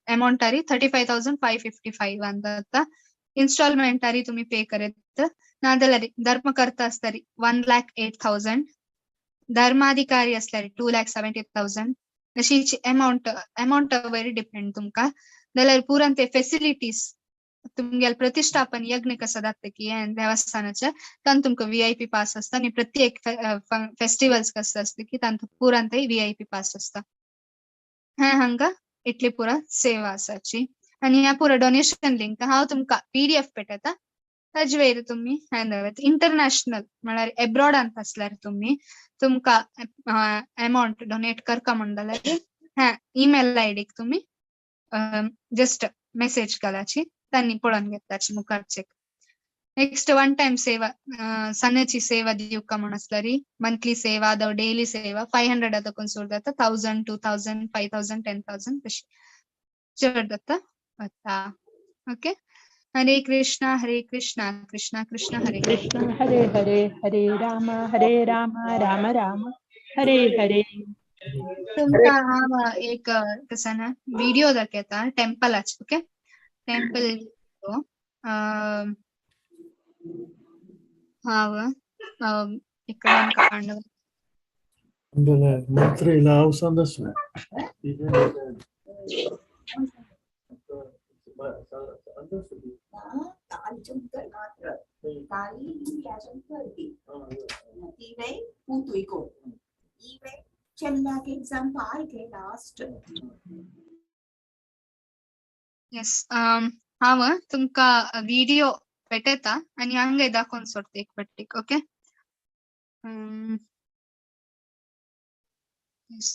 Speaker 2: अमावंटारी 35,555 आन जाता. इन्स्टॉलमेंटारी तुमी पे करीत नाजाल्यार धर्म करता आसतरी 1,08,000, धर्माधिकारी असल्यार 2,70,000 अशीच अमावंट अमावंट वयर डिपेंड तुमकां. जाल्यार पुरान ते फेसिलिटीज तुमगेले प्रतिष्ठापन यज्ञ कसो जाता की देवस्थानाचे तातूंत तुमकां VIP पास आसता आनी प्रत्येक फेस्टिवल्स कसो आसता की तातूंत पुरान ते VIP पास आसता. हें हांगा इतली पुरा सेवा आसाची. आनी ह्या पुरा डोनेशन लिंक हांव तुमकां PDF पेटयता ताजे वयर तुमी हें दवरता. इंटरनॅशनल म्हळ्यार एब्रॉडांत आसल्यार तुमी तुमकां अमावंट डोनेट करका म्हण जाल्यार ह्या ईमेल आयडीक तुमी जस्ट मेसेज घालाची तांणी पळोवन घेताची मुखारचे. नेक्स्ट वन टायम सेवा सणाची सेवा दिवका म्हण आसल्यार मंथली सेवा अथवा डेली सेवा 500 दाखोवन सुरू जाता 1000, 2000, 5000, 10,000 तशी चड जाता वता. ओके. हरे कृष्णा कृष्णा कृष्णा हरे
Speaker 1: कृष्ण हरे हरे हरे राम राम राम हरे हरे.
Speaker 2: तुमकां हांव एक कसं ना व्हिडिओ दाखयता टेम्पलाचे. ओके टेम्पल हांव एक कांड
Speaker 3: lakh exam गे लास्ट.
Speaker 2: येस, हांव तुमकां व्हिडिओ पेटयता आनी हांगा दाखोवन सोडटा एक फावटीक, ओके? येस.